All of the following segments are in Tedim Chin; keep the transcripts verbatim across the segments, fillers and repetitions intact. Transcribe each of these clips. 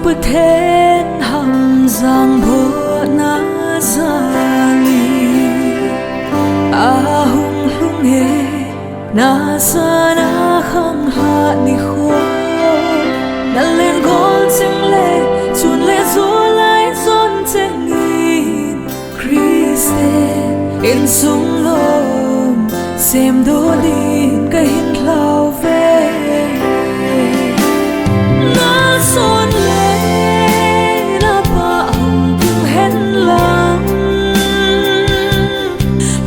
Pathen hamzang bawlna zali a hong hlung e, na sana khang hlah ni khua, na len gol ceng le cun le zaw lai zawn cengin Khristian inn sung lawm sem dawh ding ka hin hlau ve. Na sawn le na pah hong tung hen lang,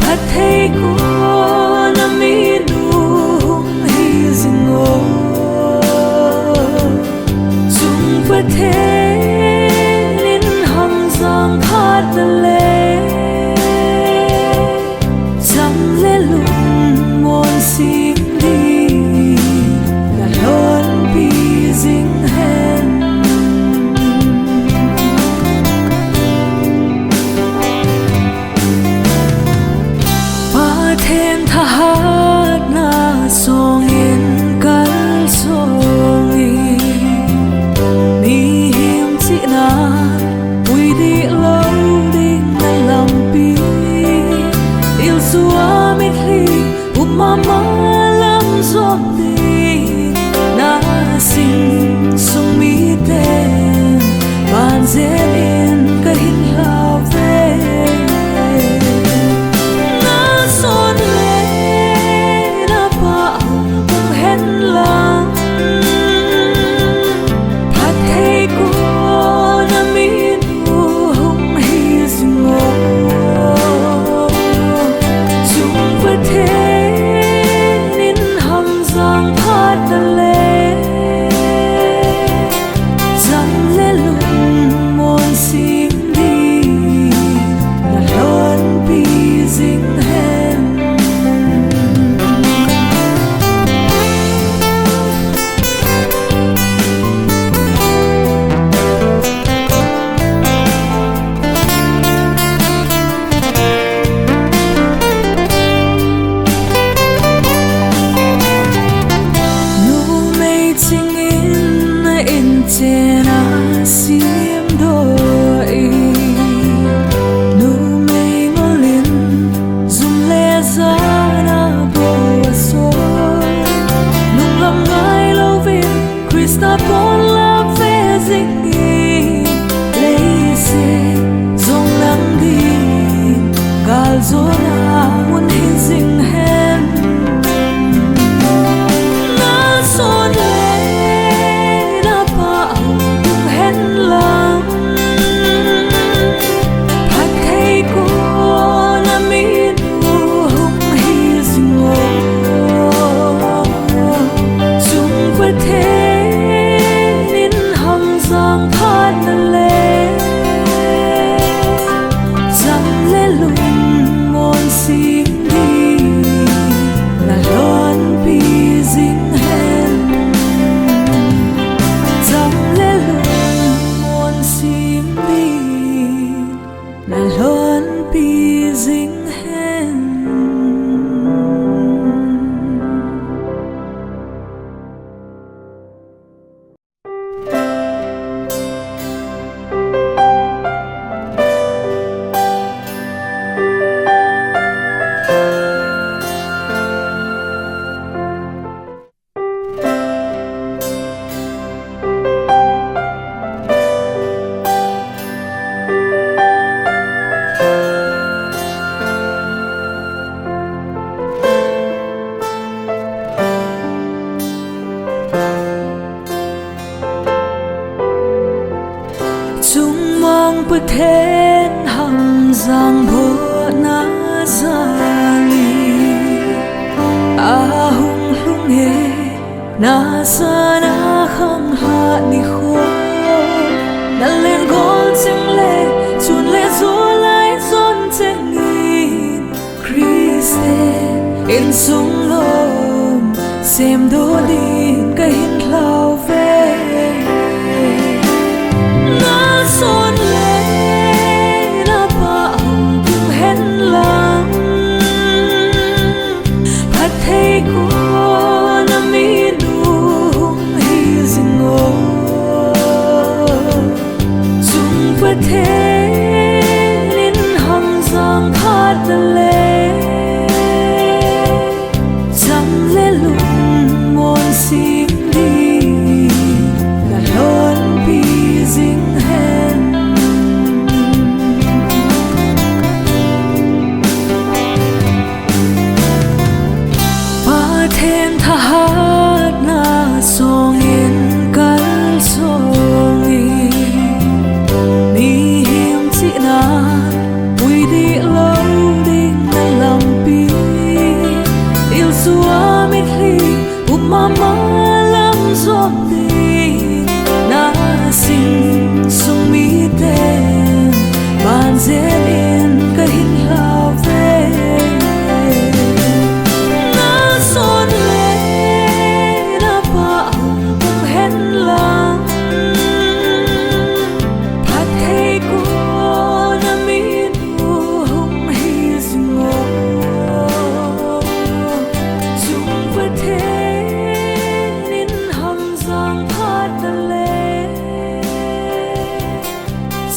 phat thei kua na minu hong hi zing aw. Cung Pathen in hamzang phat na le, cam le lungmuan sim ding na hlawnpi zing hen. Pathen thahatna sawngin kalsuang i, mihing cihna pui dih lo ding na lampi, ilsua mithli up mahmah lam zuak ding na sing sung mite banzen in ka hin hlau ve. Na sawn le na pah hong tung hen lang, phat thei kua na minu hong hi zing aw. Cung Pathen in hamzang phat na le, cam le lungmuan sim ding na hlawnpi zing hen. Numei cingin na inn ciang a sim dawh i, numei ngolin zum le zan a bo a sawn, nunglam ngai loin Khrista pawl lak ve zing i, leiset zong nang ding kalzawhna mun hi zing hen. Na sawn le na pah hong tung hen lang, phat thei kua na minu hong hi zing aw. Cung Pathen in hamzang phat na le, cam le lungmuan sim ding na hlawnpi zing hen. Cam le lungmuan sim ding na hlawnpi zing hen. Cungmang Pathen hamzang bawlna zali a hong hlung e, na sana khang hlah ni khua, na len gol ceng le cun le zaw lai zawn cengin Khristian inn sung lawm sem dawh ding ka hin hlau ve. Na sawn le na pah hong tung hen lang, phat thei kua na minu hong hi zing aw. Mahmah lam zawm ding na sing sung mite banzen in ka hin hlau ve. Na son le na pah hong pung hen lang, phat thei ko na mi nu hong hi zing aw. Zung va thei nin Hamzang phat na le,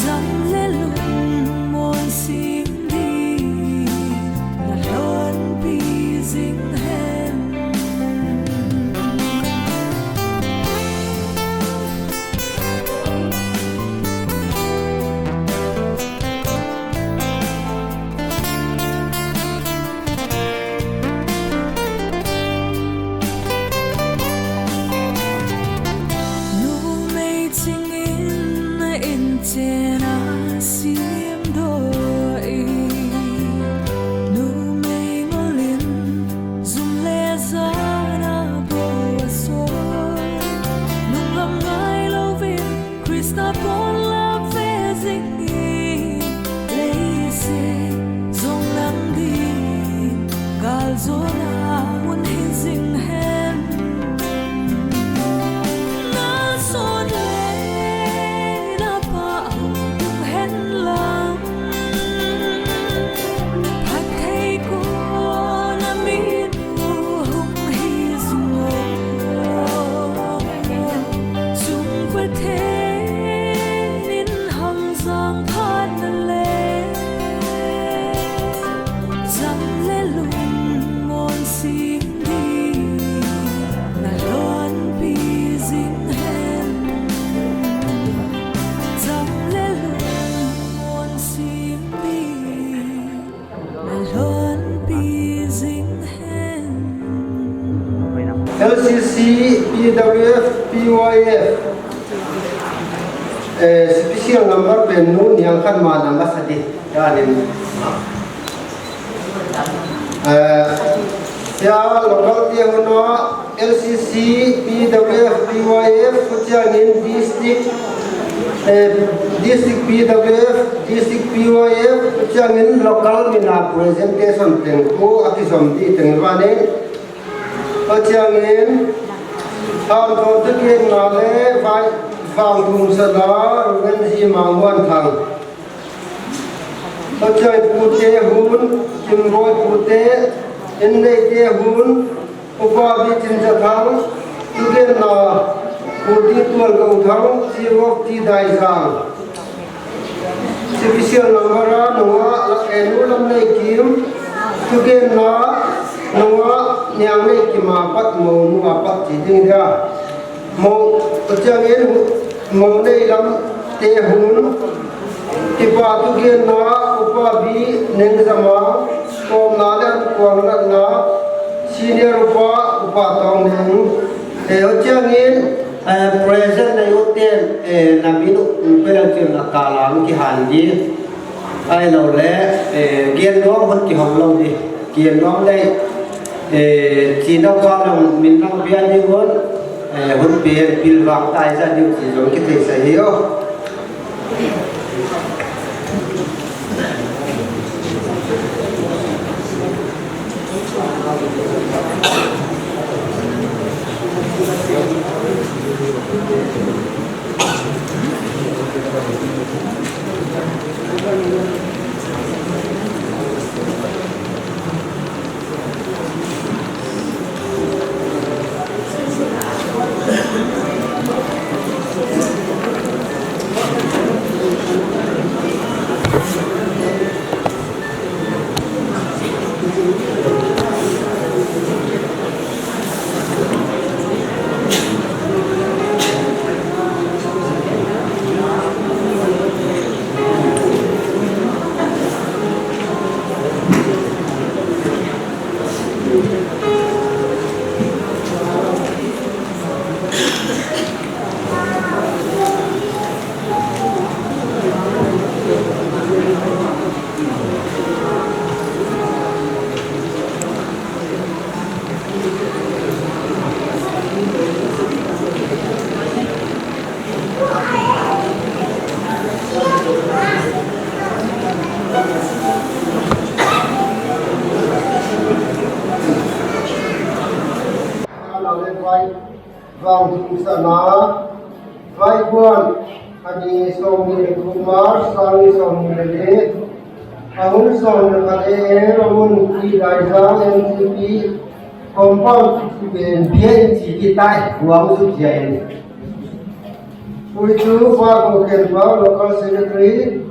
zam le lungmuan sim ding na hlawnpi zing hen. Numei cingin na inn ciang a simdaw i, numei ngolin zum le zan a bo a sawl. Nunglam ngai loin Khrista pawl lak ve zing i, leize zong nang ding galzawn a mun hi zing hen. Na son le na pah hong pung hen lang, phat thei ko na mi nu hong hi zing aw. Zung va thei nin Hamzang phat na le, zam le lungmuan sim ding na hlawnpi zing hen. Zam le lungmuan sim ding na hlawnpi zing hen. L C C, P W F, P Y F, eh, special number pen nu niang khat mah na masa ding. Tua in, eh, sia local te hun ah, L C C, P W F, P Y F, tua ciangin district, eh, district P W F, district P Y F, tua ciangin local min a presentation teng ko a kizom ding teng van in. Tua ciangin, Thanthawn thugenna le vai, vangthum sana Reverend Zi Mang Muan Thang. Tua ciangin pute hun, Kim Roy pute, inn neite hun, Upa Bi Cin Za Thang, thugenna, Pu Ti Tual Go Thang, Chief of Ti Dai Zang. Special number a nungah, eh, Nu Lam Nei Kim, thugenna, nungah, Niang Nei Kim a pat, Mo Nu a pat ci ding dia. Mo, tua ciangin, Mo Nei Lam te hun, kipa thugenna, Upa Bi Neng Za Mang, tawpna le an kuang natna, senior upa, Upa Tawng Neng. Eh, tua ciangin, eh, present na ut ten, eh, na min uh, um, pedal cin a kalang kihan ding. Ai lo le, eh, gen nuam hun kihong lo ding. Gen nuam le, eh, cina pa lang min lang bia ding hun, eh, hun pen pilvang tai za ding ci zong kitheisa hi aw. Vang thumsakna, vaikuan, a ni sawmnih le thum March, sang ni sawmnih le li, a hun sawm le khat A M a mun Pi Daizang M G P compound pen bia in ci ki tai, huang zu bia in. Ui tu pa ko ken pa local secretary,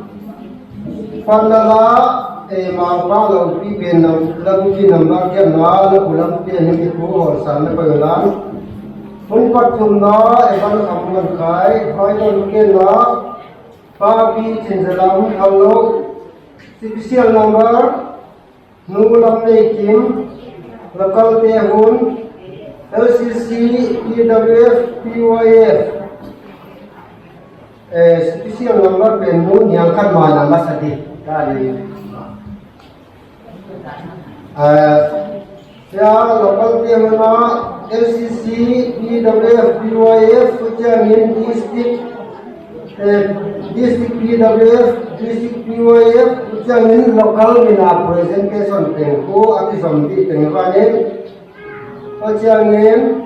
Pan na la, eh, Mangpang lo pi pen nam, la pi pen nam ba kian na, la pu lam pen ni pu hol san na pa yo lan. Hun pat thum na, eh, ban kham man khai, khai don ken na, pa pi chin za lam kham lo. Special number, Nu Lam Nei Kim, local te hun, L C C, P W F, P Y F. Eh, special number pen nu niang khat mai na masa di. Ka di. Eh, sia local te hun a L C C, P W F, P Y F, tua ciangin district, eh, district P W F, district P Y F, tua ciangin local min a presentation pen ko a kizom dih teng vanin. Tua ciangin,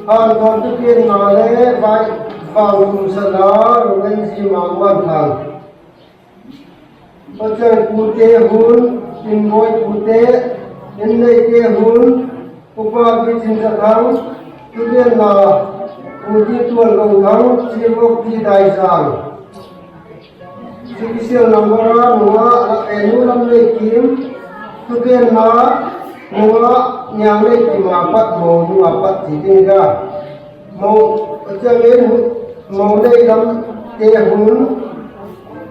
han kawm tu pian ma le vai vang kum sana, Reverend Zi Mang Wan Thang. Tua ciang pute hun, Tin Bawi pute, Nen Neite hun, Upa Pi Cin Za Thang, Tulian na, Pu Ti Tuan Lo Thang, Chief of Pi Dai Zang. Special number a nungah, eh, Nu Lam Nei Kim, Tulian na, nungah, Niang Nei Kim a pat, Mo Nu a pat, ci ding ka. Mo, ciangin, Mo Nei Lam te hun,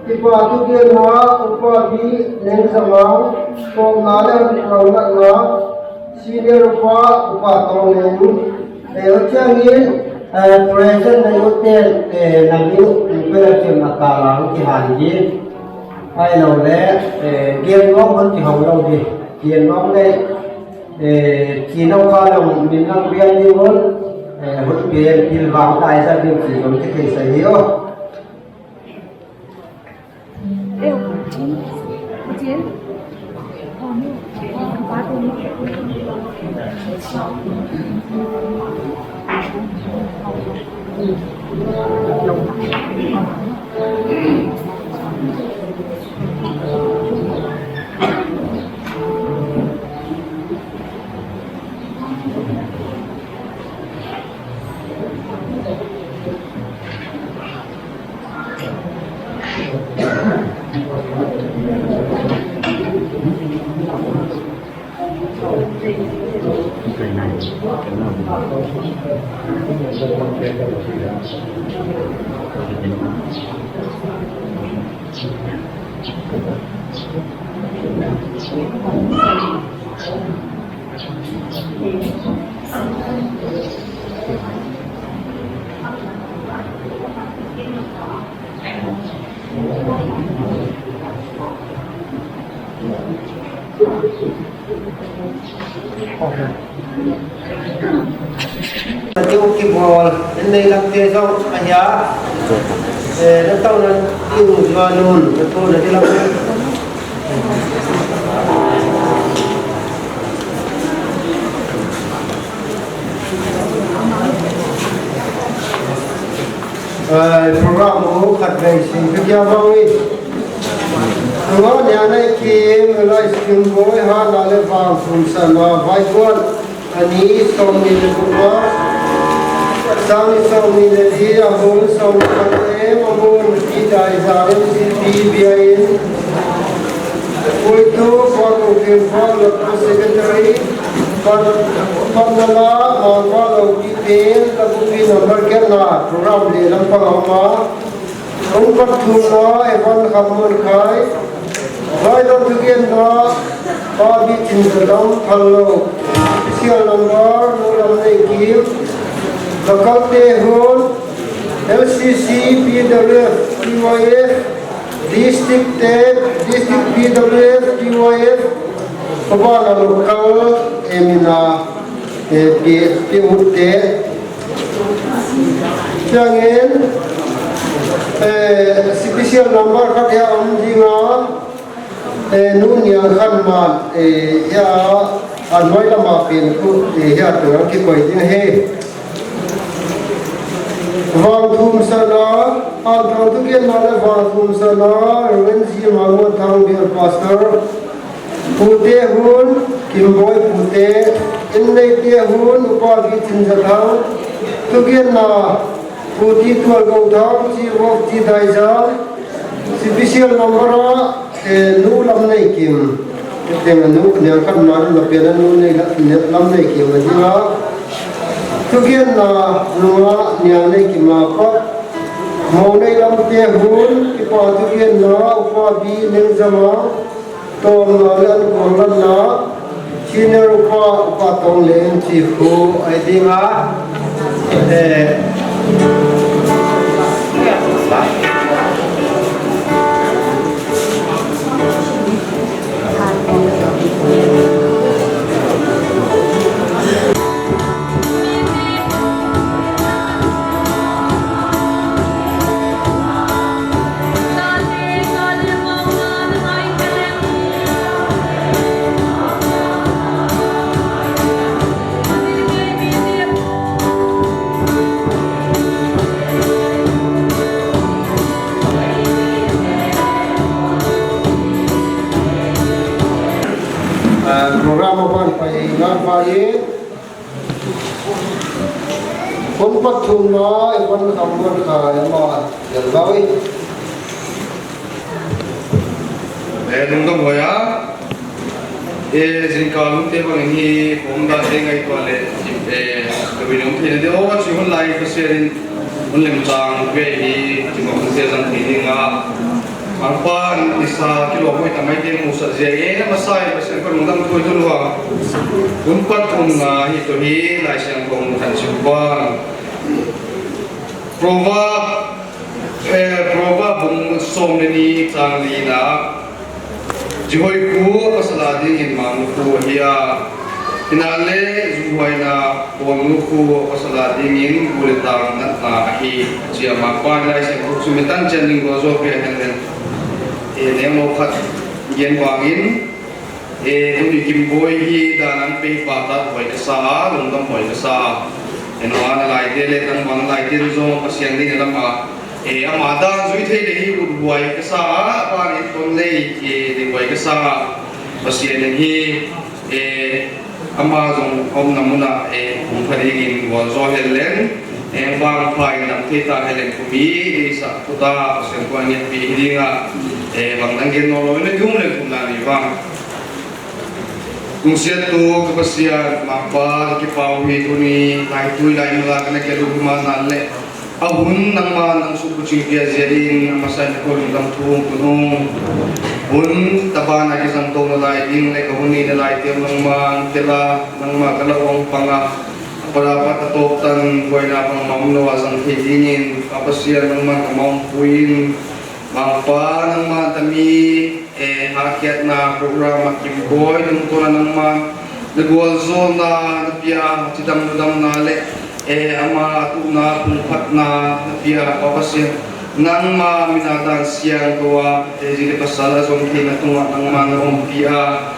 Tipa Tulian na, Upa Pi Neng Za Mang, Tawpna le Hang Tawng Natna, Senior Upa, Upa Tawng Neng, eh, tua ciangin, eh, present na ute, eh, na min, eh, pela ciam a ta lang ki han di. Ai lo le, eh, gen lo hon ki hau lo di. Gen lo le, eh, ci no ka lo min lang bian di hon, eh, hut bian pil vang tai sa di ci hon ki thei sa hi o. Tiu kibawl, en nei lam te zong a hia. Eh, na tau na tiu zua nun, na tau na di lam. Eh, program uh khat vei sin ka kia bang i. Tua nia nei kim, lai skin boy, ha na le vang sum sana, vai kuan. Ani sawmnih le guk a, sang ni sawmnih le li a hun sawmnih le khat em a mun Pi Dai Zang M C P bia in. Puitu Puan Ung Kim Puan Lok Secretary, Pan, Pan Nala, Mangpa Lo Pi Pen, Labupi number kiatna, program le lam pang a om a. Hong pat thumna, Evan Kham Mun Khai. Vai dong thugenna, Pa Bi Cin Za Lam Phal Lo. Special number, Nu Lam Nei Kim. Local te hun, L C C, P W F, P Y F, District te, District P W F, P Y F. Papa na local, emina. Eh, pi, pi ut te. Ciangin, eh, special number khat hia om ding a, eh, Nu Niang Khan Man, eh, hia, a nuai lama pen ku, eh, hia tu ang kikoi ding he. Vangthumsakna, Angthang thugenna le vangthumsakna, Reverend Zi Mang Muan Thang Bial Pastor, Pute Hun, Kimbawi Pute, Inneite Hun, Upa Bi Cin Za Thang, thugenna, Puti Tual Go Thang, Chief of Tea Dai Za, special number a, eh, Nu Lam Nei Kim, teng a nu, niang khat ma, na pian a Nu Nei La-, Lam Nei Kim a ding a, thugenna nungah Niang Nei Kim a pat, Mo Nei Lam Te Hun, kipa thugenna, Upa Bi Neng Za Mang, tawmna le an kuang lanna, senior upa, Upa Tawng Leng Ci Hu, ai ding a, eh, Program a ban pai ngang pai in, hun pathumna i van kham van kha i ma yal bau i. Eh, lungdam huai a. Eh, zingkal lungte bangin hi, pawm dante ngaihtuah le, eh, ka bin om theina de aw, ci hun lai Pasian in hun lemcang ve hi, ci bang hun te zang thei ding a. Mangpa in i sa kilawm hoih tak maite musak zia e, na masa i Pasian ka lungdam thuai thun hua. Hun pathumna hi to hi, Lai Siangtho mu khan ci bang. Proverb, eh, Proverb bung sawm le ni cang lina, zihoih khu a pasal a dingin mangnu khu ahi a, hina le zumhuaina bawlnu khu a pasal a dingin gu le tang natna ahi, ci a. Mangpa in Lai Siangtho sung mi tan cian ding gualzo pia hen hen. Eh, nenglo khat gen bangin, eh, tuni Kimbawi hi dan ang pei pa tat huai ka sa a, lungdam huai ka sa a. Enu a na laite le tangmang laite zong Pasian deihna lam a, eh, ama dan zui thei le hi ut huai ka sa a, a ban in ton lei, eh, ding huai ka sa a. Pasian in hi, eh, ama zong omna mun ah, eh, hong pha dingin gualzo hen leng, eh, vangpha in dam thei ta hen leng, kumi deihsak khuta Pasian kua ngetpih hi ding a, eh, bang dang gen nawn lo in a ki hum leng thumna ni vang. Lungsiattu ka Pasian, Mangpa ka kipau hi tuni, laitui laimala ka na kia lungmana le a hun nangma nang suk bucing pia zia in a masa in ka lungdam thu hong tun hong. Hun tabana kizang to na lai ding le ka hun i na lai tiam nangma tel a, nangma ka la hong pang a, a para pat a tawp tan buaina bang ma om lo a zang thei dingin, a Pasian nangma ka ma hong pui in, Mangpa nangma tami, eh, hakiatna program a Kimbawi tungtawn a nangma na gualzawlna na pia, cidam ludamna le, eh, ama tuhna pungphatna na pia, Pa Pasian nangma mina dan siangtho a, eh, zi le pasal a zong theihna tungah nangma na ompih a,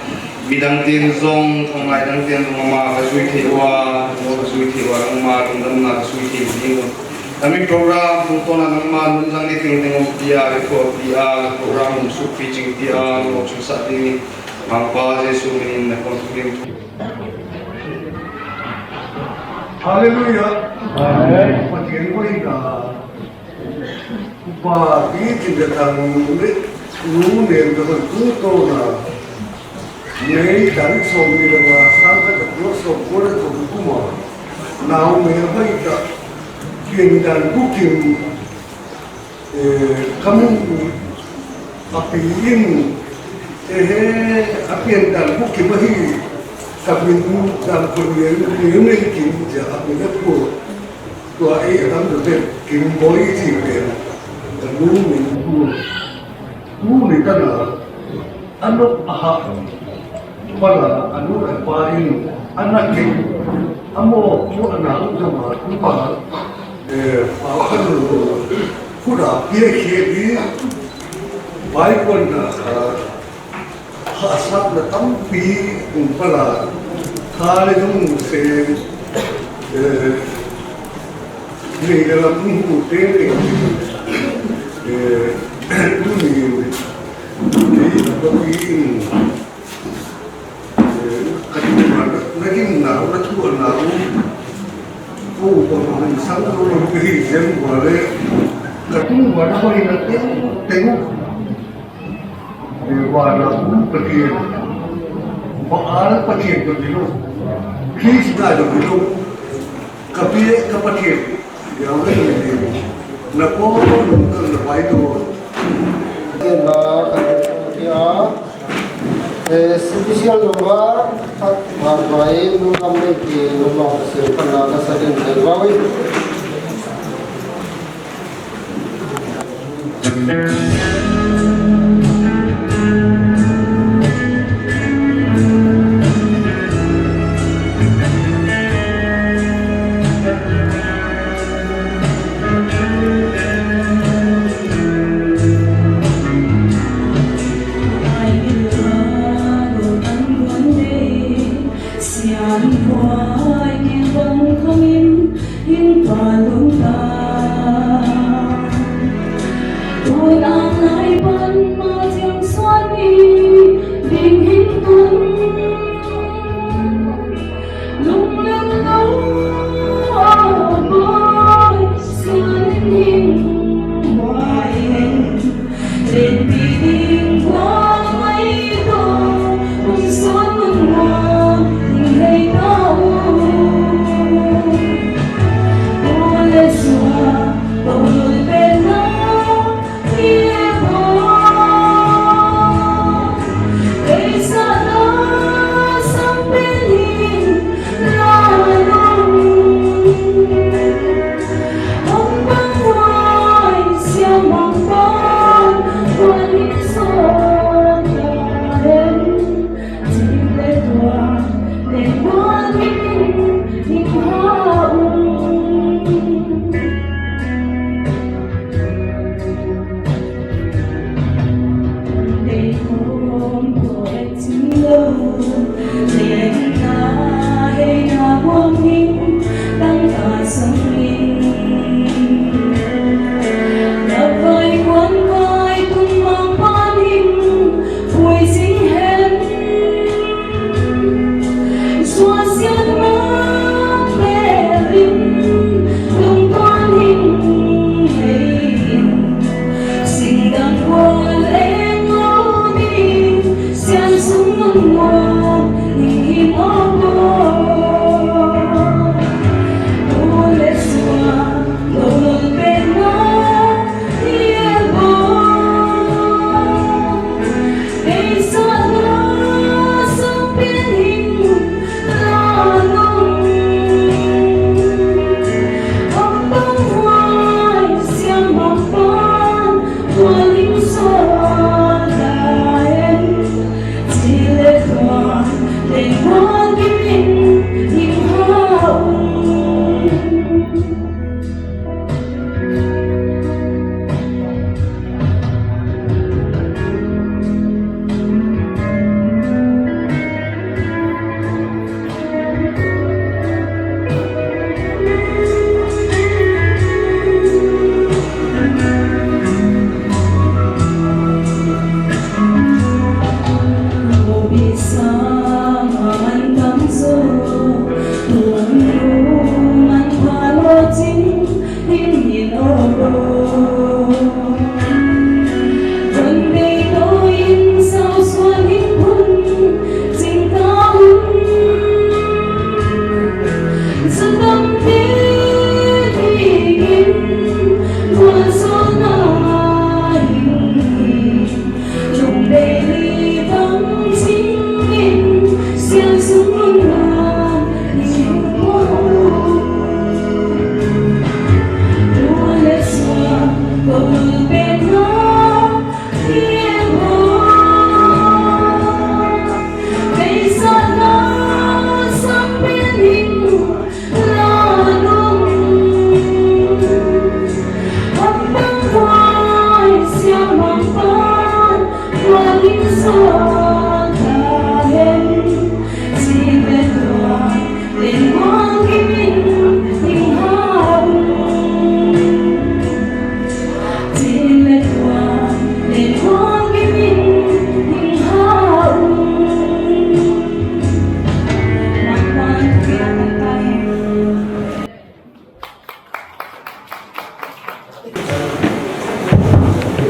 midang ten zong, thanglai dang ten zong ama ka zui thei uh a, ka zui thei uh a, nangma lungdamna ka zui thei uh ding uh. Kami program tungtawn a nangma nunzang ni tengteng ompih a, ka thuahpih a, ka program hong sukpih cingpih a, hong lawhcingsak dingin Mangpa Jesu min in na kong thum ding. Halleluiah. Amen. Pathian hoihna. Upa Pi Cin Za Thang le Nu Nem Za Hoih tungtawn a May tarik sawm ni le nga, sang khat za kua sawm kua le sawm kua ma, nau mel hoih tak, piandan bukim, eh, ka mu a pi in, eh, he, a piandan bukim ahi, ka min dan kun mel, mel nei kim cia a min a pua, tua ei a tam da pen Kimbawi ci pen, ka nu min pua. Tuni tan a, a nop a hah pal a, a nu a pa in a na kik, a mawk thu a na uh zong a, tu pa, eh, pau khan lo, khut a piakhia ding, baikuanna, ah, hahsakna tampi hong pal a, kha le zong sem, eh, Kei ka lam hong hu tengteng. Eh, tuni in kei ka papi in, eh, ka tungah na gimna uh, na thuhna uh, ko pa hong sang lo lo ka hi ciang ua leh ka tungah na hong hi na tengteng. Vanah om Pathian, Baal Pathian tawh kilawm, Khrist tawh kilawm, ka biak ka Pathian, Yahweh na pawi tua. Special number khat, Vanvai nu lam nei ki nu lam siam khat na ka sa ding tel vau in. Sian huai kibang khawngin hing pa lungta. Tun ang lai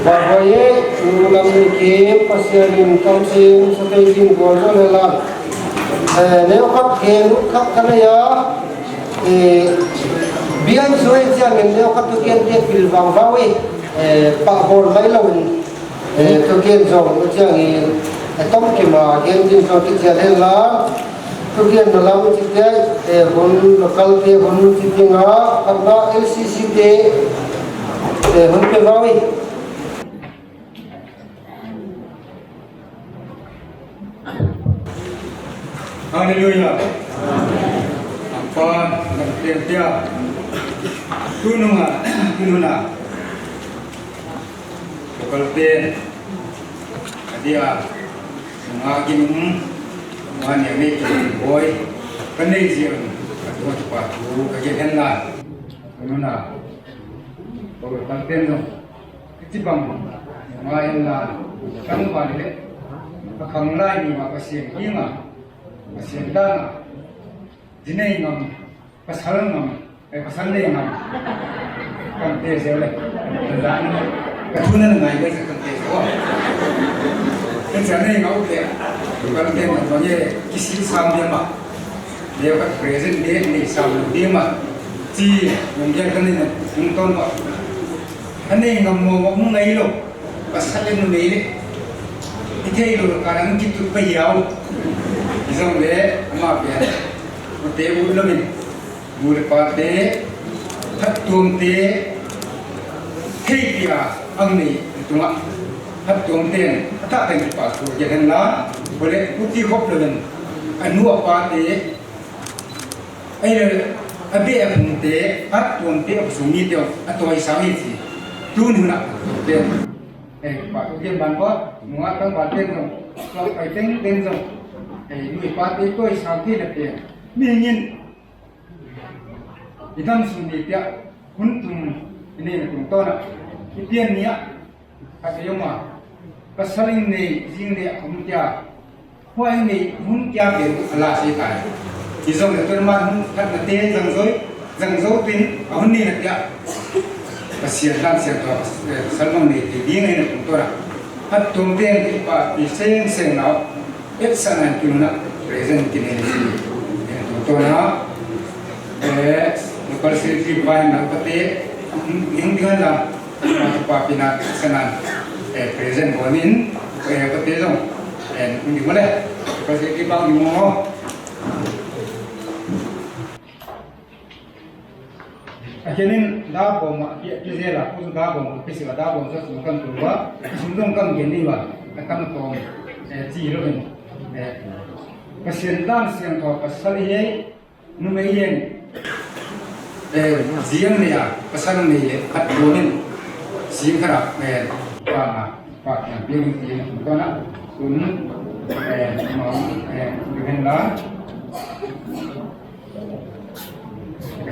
Babai e, nu lam ni kim Pasian in kamsim sa thei ding gual zo le lan. Eh, neu khat gen ut khat ka nei a. Eh, biang zo e ciangin neu khat tu gen te pil vang vang e. Eh, pah bawl mai lo in. Eh, tu gen zong ciangin, eh, tom kim a gen din zong ki cian hen la. Tu gen na lam ci te, eh, hun local te hun ci ding a, khatna L C C te, eh, hun pe vang e. Halleluiah. Amen. Amen. Amen. Tu nung a, tu nung a. Local pen a dia, nunga ginum, nunga niam ei kin boy, ka nei ziang, ka tua tupa tu ka gen hen la. Nuna, local pen zong kici bang nunga hen la, ka nupa le, ka khang lai ni ma ka siam hi ma, ka siam dan a, zi nei ngam, pasal ngam, eh, pasal nei ngam. Kan te zeu le. Kan la ni. Ka thu na ngai bai sa kan te zeu. Kan sa nei ngau te. Kan te ngam bang ye kisi sam dia ma. Dia ka present dia ni sam dia ma. Ci, yung dia kan ni na, yung ton ma. Ka nei ngam mo, mo, mo ngai lo. Pasal le numei le. I thei lo ka dang kitut pa hiau. I zong le, ama pia. Mo te u lo min. Nu le pate, phattuamte, thei pia ang nei tungah. Phattuamte, a tah teng kipa thu gen hen la. Bole, uti hop lo den. A nu a pate, Ei, a beh a phungte, a tuamte, a khawsung mite, a tawisang hi ci. Tuni hunah, te, eh, pa tu tian ban ko, nunga tang ban ten zong, tang pai teng ten zong, eh, nui pa te tawisang hi na te. Mihing in, i dam sung ni tia, hun tum, i nei na tung tona, i pian ni a, Khat ei om a, pasal in nei, zing nei a om tia. Hua in nei, hun tia pen a la sei tai. Hi zong le tuan man hun khat na te zang zoi, zang zo tin, a hun nei na tia. Pasian dan sian tua, eh, pasal mang nei te ding ei na tung tua na. Hat tum ten te pa, i seng seng nau. Et sa nan kin na, present kin ei na tung tua na. Eh, local secretary pa in na pa te, hing ding han la. Mah tu pa pina sanan, eh, present bonin, eh, pate zong, eh, ung ding mah le. Pate ki bang ding maw. A khenin da bawm a, ki, ki zel a, ku da bawm a, ki sila da bawm sa sung kan tung ba, sung dong kan gen ni ba, a kan tawm, eh, ci lo in, eh, Pasian dan siangtho pasal hi, Numei in, eh, ziang nei a, pasal nei le, khat buan in, sing khat a, eh, pa na, pa na, biang in, tuan a, tun, eh, ma, eh, biang la.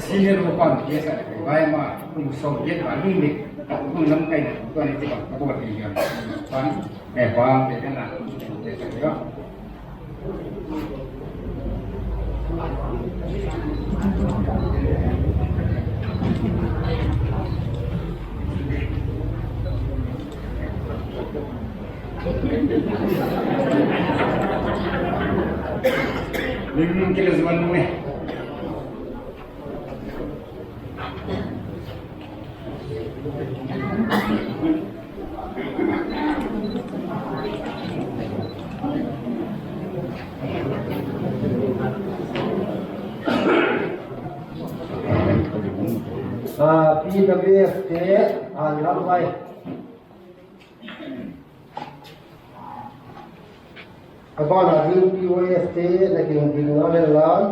Senior ko pan, biasa, eh, bai ma, kum som, biasa, bai lim, kum lam kai na, tuan in, tiba, ka buat ni, pan. Eh, pa, te kan na, te sa yo. Lim kila zuan mo eh. Ah, P W F te, ah, lam vai. A ban a ding P Y F te, na king ding na le lan.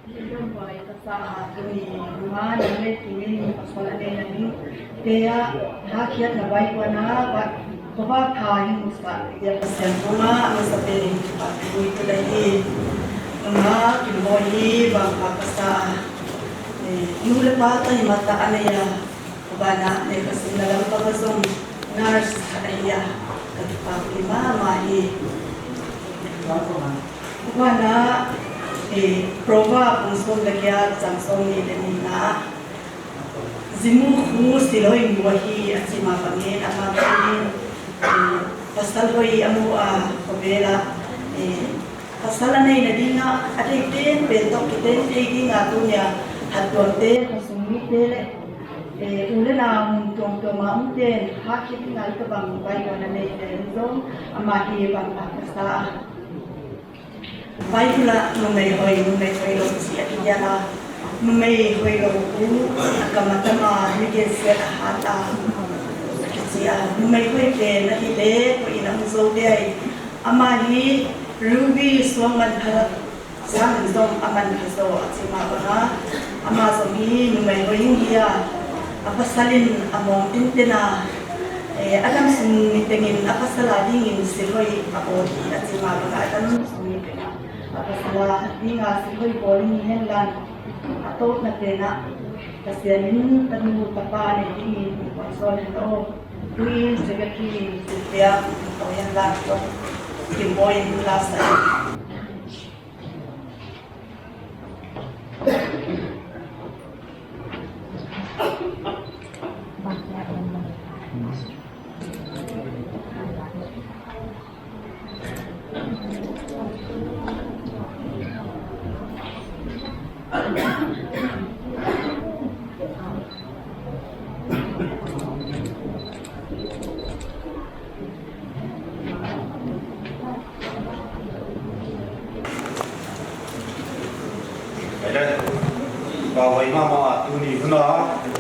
Tumpai ka sa a tuni nunga nang le kimin pasal a nei na ding te a, hakhiat na bai kuan a, ba, ko ba tha hi musa, ya Pasian kong a, masa te ding pa tui tu dai hi. Nunga kimboi hi bang pa ka sa a, eh, nu le pa ta hi mata a nei a, Banah, ne ka sung na lam pang a zong nurse khat ahi a, ka kipak hi mahmah hi. Banah, eh, Proverbs bung sawm le giat, cang sawm nih le nihna. Zimu khu silhoih mu ahi a ci mah bangin amah in, eh, pasal hoih a mu a, khuavela, eh, pasal a nei nadingah a deih tenpen tawh kiten thei dinga tunia hattuamte, khasung mite le, eh, u le nau mun tuamtuama omten hahkhia dinga i tabang Bible a neite zong amah hi bang a ka sa a. Bible ah numei hoih, numei hoih lo ci a kigial a, numei hoih lo uh a kam a tam a, mi gensiat a hat a, a kici a, numei hoih pen a hi le, hoih in a hong zo dei. Amah hi Ruby Suang Manpha sang in zong a manpha zaw a ci mah banga, amah zong hi numei hoih hi a, a pasal in a mawng tinten a, eh, a dam sung ni tengin a pasal a dingin silhoih a bawl hi a ci mah banga, a dam sung ni tengah a pasal a dinga silhoih bawl hi hen la, a tawpna tenah Pasian in tanu tapa nei dingin hong sawl hen aw. Tu-in secretary in silpiak hong to hen la, Kim Bawi in hong laksak hi. Pai le, kipahuai mahmah a, tuni hun a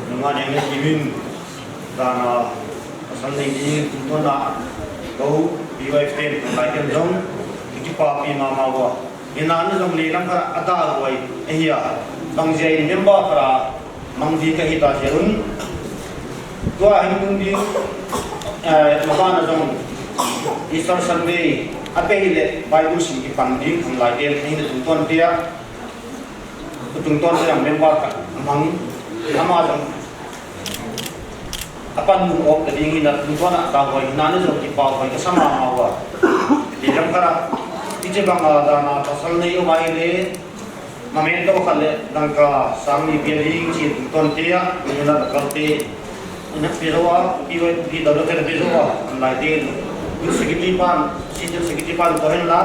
nungah Niang Nei Kim in dan a pasal nei ding tungtawn a ko B Y F ten, ko lai ten zong kipapi mahmah uh a. Hi na ni zong lei lam khat a dahhuai ahi a, bangzia in member khat a mang ding ka hi ta zia un. Tua hin tung ding, eh, maban a zong Easter Sunday a pia hi leh Bible sim kipan ding khang lai ten ahi na tungtawn te ah, tungtawn te ah member khat a mang, amah zong a pan nung awk ka ding hi na, tungtawn ah ka huai hi na, ni zong kipahuai ka sa mahmah uh a. Lei lam khat a, i ci bang a dan a pasal nei uh a hi leh, memento khat le dangka sang ni pia ding ci tungtawn te ah, ni na dangka te ina pia zo a, P Y P W te na pia zo a, an lai te in secretary pan, senior secretary pan ko hen la,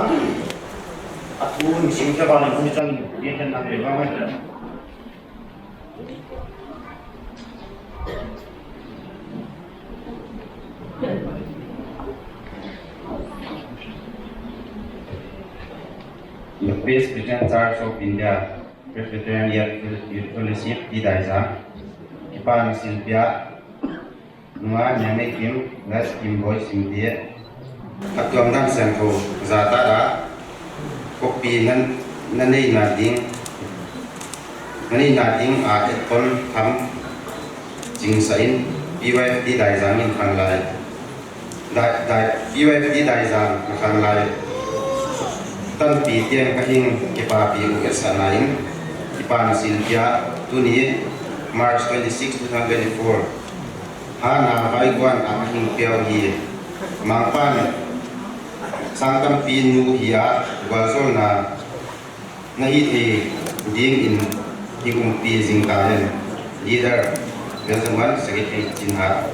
a thu in sing te ban in hun cang in pia hen na pia ba mai. The Presbyterian Church of India, Presbyterian Youth Fellowship, T. Daizang. Kipan silpia nunga Niang Nei Kim, Ras Kim Bawi Simte. A tuam dang siangtho zata a, kopi nan, na neina ding, na neina ding a etton tham cingsa in P Y F T Daizang in khanlai. Dai, dai, P Y F T Daizang na khanlai tanpi tiang ka hing kipapi uh etsana in, kipan silpia tuni March twenty-six, two thousand twenty-four. Hana vaiguan a ka hing piau hi. Mangpan sang tampi nu hi a, gualzolna na hi thei dingin i umpi zing ta hen. Leader, Belgium one, Secretary Chin Hat.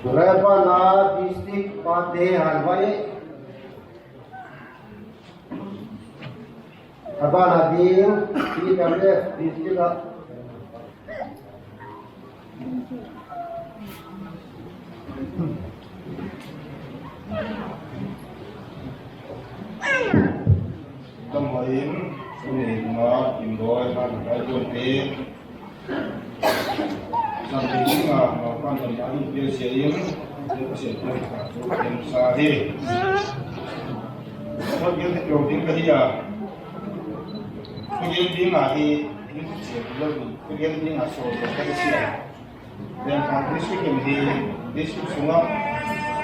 Rebana district pate hanvai. Abana ding P W F district a Tamain, Sunil Kumar, Kimboi, Hankai Tonte, Santi Singa, Makan Tonte, Anu Pia Siain, Anu Pia Siain, Anu Pia Siain, Anu Pia Siain, Anu Pia Siain, Liangkang district in hi, district sungah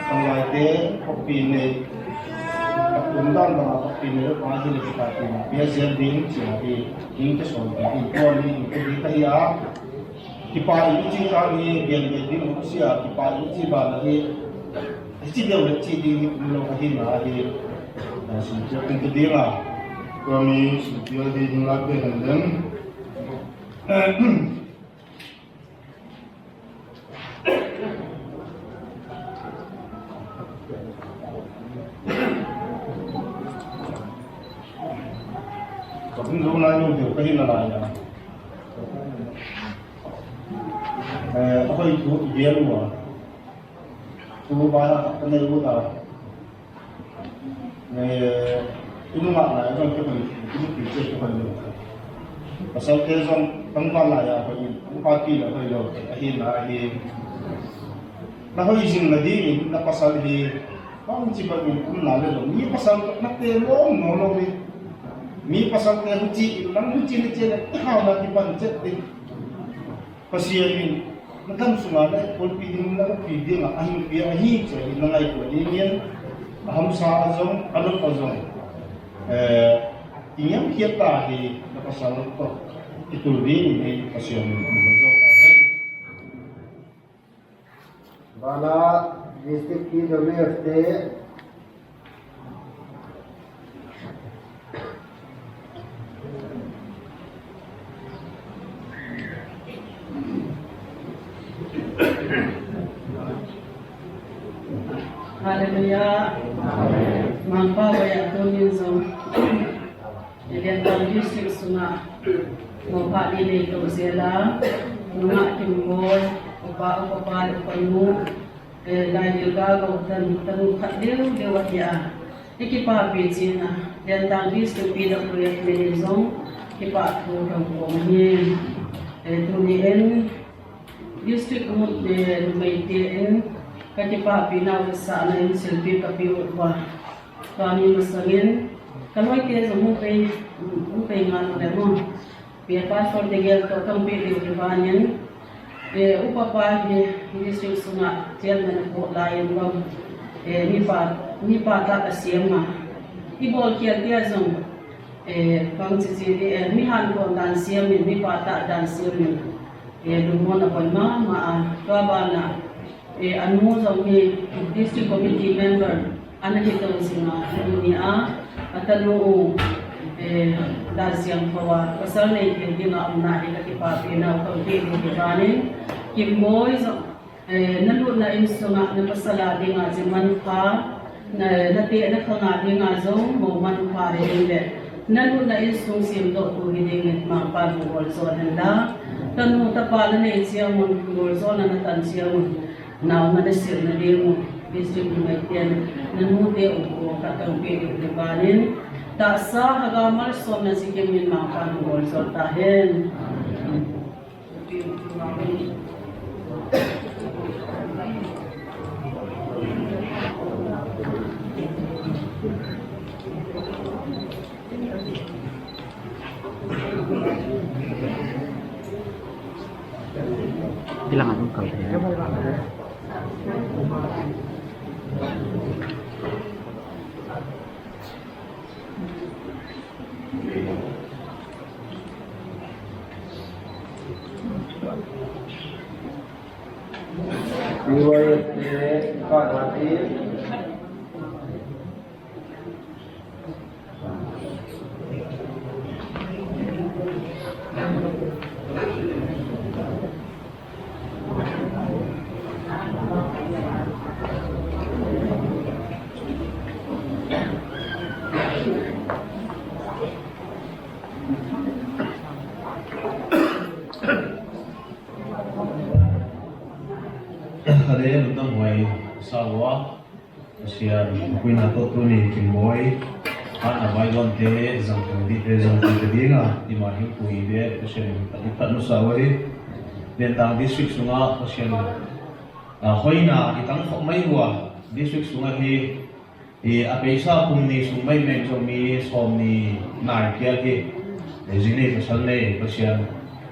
tanglaite pakpi nei, a tumdan bangah pakpi nei lo pa hi le kipahpihna pia zian ding ci-a hi. Hing ka sawn ka hi, tua ni hing ka hi ka hi a, kipah in i ci kha hi, gen gen ding uh si a, kipah in i ci ban a hi, i ci deuh le ci ding hi um lo ka hi na hi. Sumpiak in ka ding a, tua mi sumpiak hi ding la pe hen den. Ka hung zo lai lo deuh ka hi na lai a. Eh, a hoi thu i gen uh a. Thu vai a ka nei uh a. Eh, i nungak lai zong kei hoi, i nupi ci kei hoi lo. Pasalte zong tangval lai a hoi in, tangvalpi la hoi lo, ahi na ahi. Na hoi zing na ding in, na pasal hi, bang ci bang in, um na le lo. Mi pasal na te lawm nawn lo hi. Mi pasalte huci in, nang huci na ci le, i hau na kipan cet ding. Pasian in na gam sungah na pulpit ding, na uppi dingah a hing piang ahi ci-in na ngaihtuah dingin, a hamsa a zong, a nop a zong, eh, i ngiamkhiat ta hi. Na pasal tawh kitul dingin hi Pasian in a hong zo ta hen. Vanah District P W F te. Halleluiah. Mangpau a, tuni zong Liangkang District sungah mawhphah ni nei to zel a, nungah Kimbawi, upa, upa pa le upa nu, eh, Laigil Galo, tanu, tanu khat deuhdeuh a hi a, i kipahpih cihna, Liangkang District P W F min in zong kipahthu ka hong kawm hi. Eh, tuni in District mut le numeite in ka kipahpihna uh, ka sahna in silpi ka pia uh a, tua ni masangin ka lawite zong hong pei, hong pei ngal uh le maw. Pia pastor te gel tawh ka hong pia ding uh hi vanin, eh, upa pa hi district sungah chairman a pawh lai in bang, eh, mipa, mipa tak a siam a, i bawlkhialte ah zong, eh, bang cici dih, eh, mi hantuan dan siam in, mipa tak dan siam in, eh, lungmuan a poi mahmah a, tua banah, eh, a nu zong hi district committee member a na hi to zing a, tuni a, a tanu uh, eh, dan siangtho a pasal nei khin ding a omna hi ka kipahpihna uh ka hong pia ding hi vanin, Kimbawi zong, eh, na lutna inn sungah na pasal a dingah zin manpha, na, na teh na khang a dingah zong mo manpha hi ding le, na lutna inn sung siamdawhtu hi dingin Mangpa in hong gualzo hen la. Tanu tapa na nei ciangun, gualzawhna na tan ciangun, nau na na silh nading uh district numeite in na nute uh kong ka tangpi ding hi vanin, taksa hagau malsawmna zikimin Mangpa in hong gualzo ta hen. Bilang aku kau. Khade lungdam huai sa ua, Pasian puina tawh tuni Kimbawi, a na vaidawnte zangtung dihte zangtung te dinga i mah hing pui be Pasian in a diktat nusa ua hi. Liangkang district sungah Pasian, a, hoina i tang khop mai ua, district sungah hi i a peisa kum ni sung maimai zong mi sawm ni nai piak hi. Zi nei pasal nei Pasian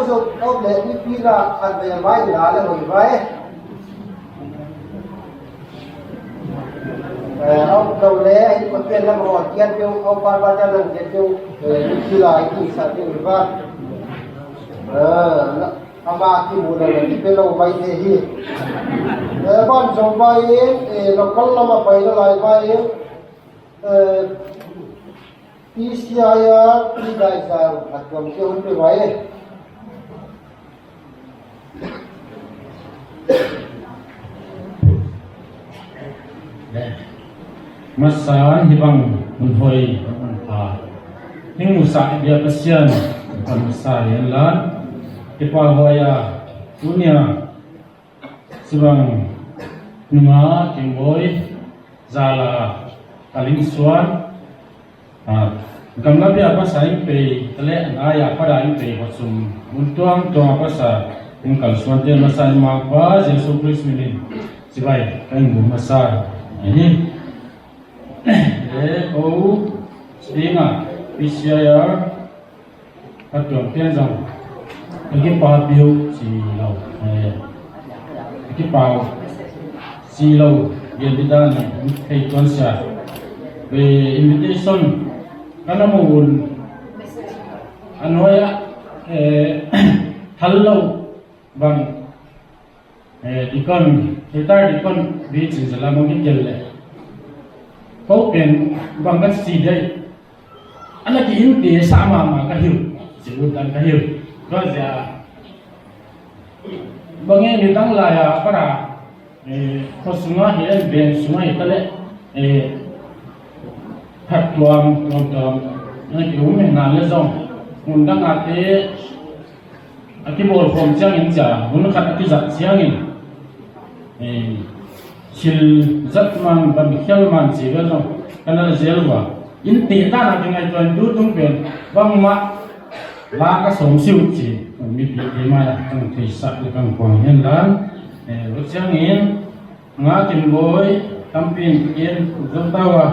zo zo, au le, i pi la, an ve mai la le hoi vai. Eh, au lo le, i pa pian la mo kian peuh, au pa pa kian lang kian peuh, eh, i pi la, i pi sa peuh hoi vai. Eh, na, ama ki mu le, i pe lo mai te hi. Eh, ban zo vai, eh, lo kal lama pai la lai vai, eh, P C I a, Pi Dai Zau, a tuam cia hun pe vai. Masa hi bang hun hoi, hun pha. Hing musa bia Pasian, kan musa yan lan. Kipa hoi a, tunia. Sibang nunga Kemboi, Zala, Kaling Suan, ah, gamla bia pasa in pei, tale an aya pada in pei, pasum, mun tuang tuang pasa, in kal suan ten masa in mangpa, Jesu Christ minin, sibai, kan bu masa, ini, eh, oh, stinga, P C I R, Ka tuam pian zong ka kipau piu ci lo. Eh, ka kipau ci lo. Gen di dan thei tuan sia. Eh, invitation ka na mu un. A nuai ah, eh, thal lo bang, eh, deacon, retired deacon, bi cin zala mong ki kel le. Ko pen bang ka ci dei. Ana ki in te sa mama ka hiu. Ci ut dan ka hiu. Ko zia. Bang e ni tang lai a para. Eh, ko sunga hi en ben sunga hi tale. Eh, that tuam, tuam, tuam. Ana ki um na le zong. Mun dang a te a kibawl khawm ciangin cia, hun khat a kizat ciangin, eh, thil zat man, van khial man ci vel zong, kan a zel ua. In te dan a kingaihtuah in tu tung pen, bangmah la ka sawm siu ci, mipi te mai a kan theisak le kan kuang hen lan, eh, lo ciangin, nga kin bawi, tampi in kin zong tau a,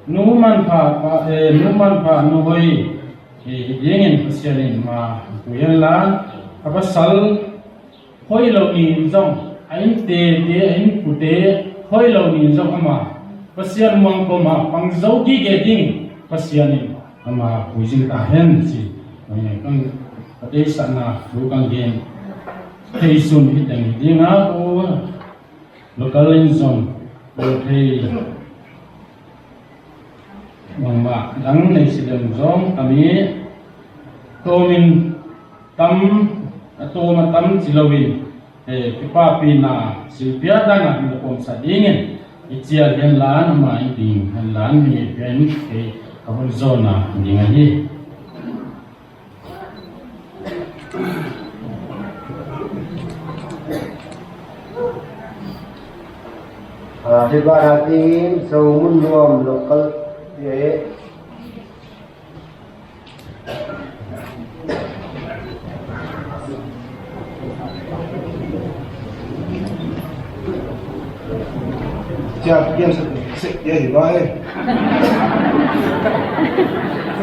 nu man pha, pa, eh, nu man pha, nu hoi, Hi, hi dingin Pasian in ma pui hen la, a pasal hoi lo ni in zong, a innte te, a innpute hoi lo ni in zong ama Pasian muang koma pang zo kike ding. Pasian in ama pui zing ta hen ci. Ka deihsakna thu ka gen thei sun hi teng hi ding a, ko local in zong ko thei bangmah dang nei si leng zong kami tawmin tam, a tawm a tam ci loin, eh, kipahpihna silpia dana hong pawmsa dingin i cial hen lan, ama in ding hen lan, mi pen kei ka hun zawna ding ahi. Ah, hi banah dingin Zo Mun Nuam local, eh, Ciah, pian sek, sek dia hi bai.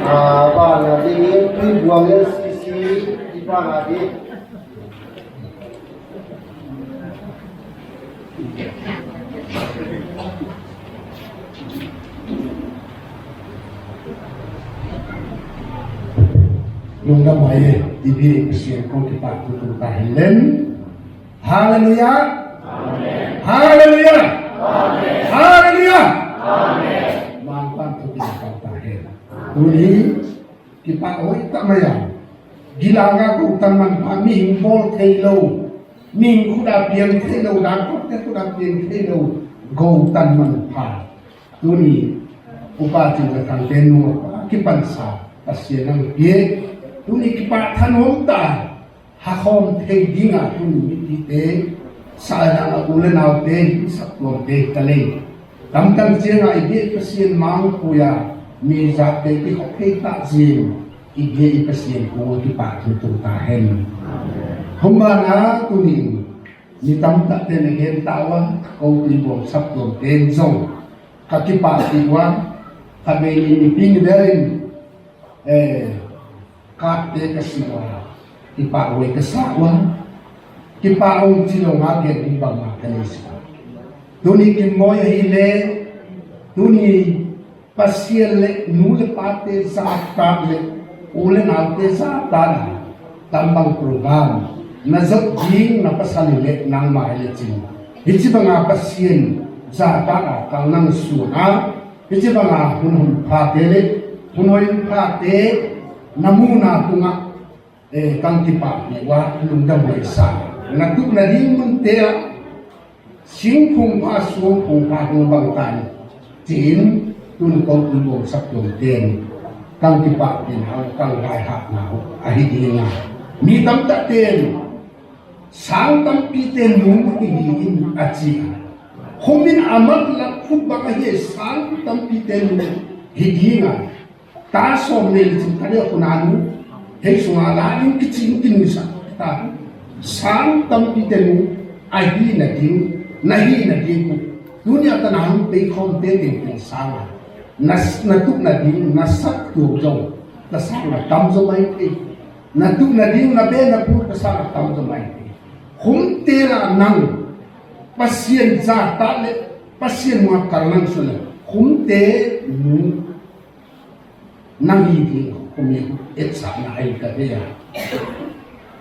Ah, ba na di, pi buang ya sisi, di ba na di. Lungdam mai e, i biak Pasian kong kipak tutu ta hen len. Halleluiah. Halleluiah. Halleluiah. Mangpan tutu ta hen. Tuni kipak hoih tak mai a. Gilanga ko tan manpha, mihing bawl thei lo, mihing khut a piang thei lo, dan kawkte khut a piang thei lo, ko tan manpha. Tuni upa cin ka tangte nung a kipansa Pasian ang pia. Tuni kipak thanuam ta. Hakhawm thei dingah tuni mipite, saidang a u le naute, saptuamte ka lei. Tamtang ciangah i biak Pasian mangpui a mi zate kikhop thei tah zing i biak i Pasian kung a kipak tutu ta hen. Humbanah tuni mi tamtahte na gen ta uh a, ko tui buang saptuamte in zong ka kipak ti uh a, ka meini mipi ni belin, eh, katte ka si uh a, kipak huai ka sa uh a, kipak hong ci lo nga gen ding bangmah ka nei si uh a. Tuni kimawi ahih leh, tuni Pasian le nu le pate zahtak le u le naute zahtak a, tambang program na zot ding na pasal hi leh nangmah hi le cin, hih ci banga Pasian zahtak a kang nang sun a, hih ci banga hun hon phate le hun hon phate na muhna tungah, eh, kang kipahpih uh a lungdam huai sa. Na tuh nading munte ah singphung pha, suangphung pha hong bang ta in, ci-in tun ko tun bawm saptuamte in kang kipahpihna uh, kang vaihahna uh ahi ding a. Mi tamtahte in sang tampite nung hi hi in a ci a. Khumin a mat lak khut bang ahi sang tampite nung hi ding a. Ta sawm nei le cin ka deuh khuna nu hei sunga la ding kici in kinuisak ta. Sang tampite nung ahi nading, na hi nading uh. Tuni a tana hong pei khawmte tengteng sanga na, na tuh nading na sak tuak zong ka sanga tam zaw mai thei. Na tuh nading na be na pur ka sanga tam zaw mai thei. Khumte la nang Pasian zahtak le Pasian muak kal nang sun le khumte nung nang hi ding khumin etsakna ahi ka thei a.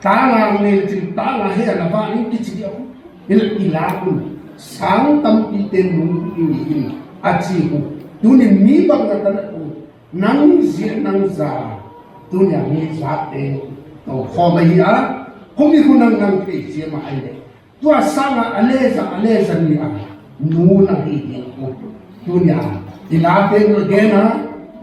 Tanga nei le cin tanga he a na va in kici dia khu. Hil i la khu sang tampite nung hi in a ci khu. Tuni mi bang na ka na khu. Nang zia nang za. Tuni a mi zate to khawm ahi a. Khumi khu nang nang thei zia mah ahi le. Tua sanga a leza, a leza ni a nu na hi ding uh. Tuni a i late nu a gen a,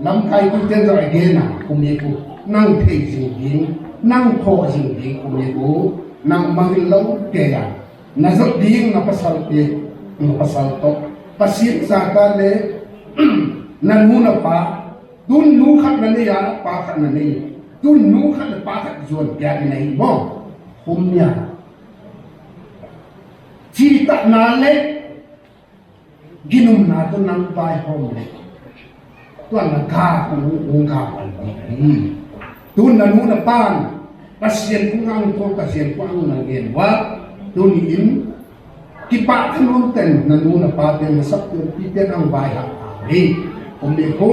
lamkai tute nu a gen a, khumi khu nang thei zing ding, nang khawh zing ding khumi khu nang mangin lo kei a. Na zot ding na pasal te, na pasal tawh Pasian zahtak le na nu na pa, tun nu khat na nei a, pa khat na nei. Tun nu khat le pa khat zuan pia ding na hi maw? Khum nia. Cihtakna le ginumna tawh nang vaihawm le tua na ga kung ung ga pan ding hi. Tun na nu na pan Pasian kung ang tua Pasian kung ang na gen uh a. Tuni in kipak thanuam ten na nu na pa ten na saptuampite nang vaihawm hi. Kum le khu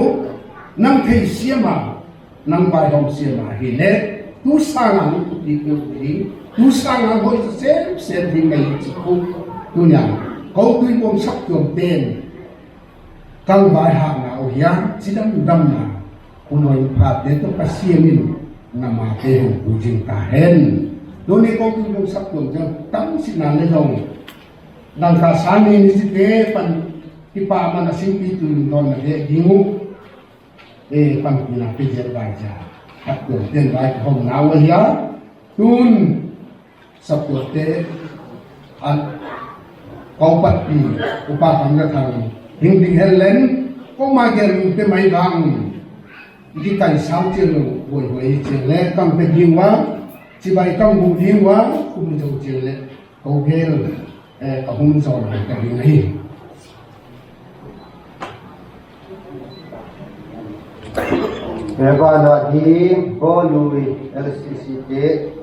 Nang thei siam a, nang vaihawm siam a hi leh, tu sangin nang thupi peuh ding, tu sangin hoih semsem ding na hi cih uh. Tuni-a ko Tuibuang saptuam pen, ka vaihawmna uh hiam, cidamdamna, hun hoih phate tawh Pasian in na mate hong pui ding ta hen. Tuni ko Tuibuang saptuam ciang tamsitna le zong, dangka sang ni ni cite pan kipak man a singpi tui dawn na deh ding uh. E, panpina pia ziat vai cia. Saptuamte vai ka hong nau a hia. Tun saptuamte an kau patpi Upa Kam Za Thang ding ding hen len, ko ma gel te mai vang. Di kai sau ciang lo, huai huai ciang le, kam pe ding wa, cibai kam bu ding wa, kum zo ciang le. Ko gel, eh, ka hun zawn lai ka ding ahi. Eh, vanah ding, Bawlui, L C C te.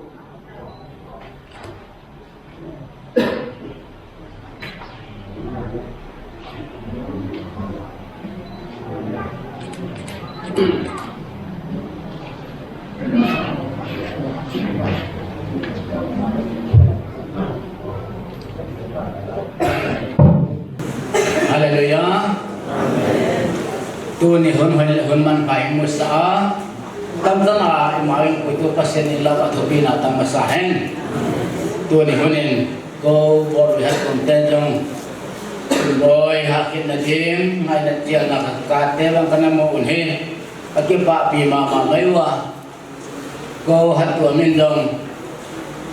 Halleluiah. Tuni hun, hun, hun manpha i musa a, tamzang a i mawh in kuitu Pasian in lam a thupina tam masa hen. Tuni hun in ko Bawlui hattuamte zong Bawi, hahkitna ding, ngaihna cialna khat kate bang ka na mu un hi. Ka kipahpih mahmah mai uh a, ko hattuam in zong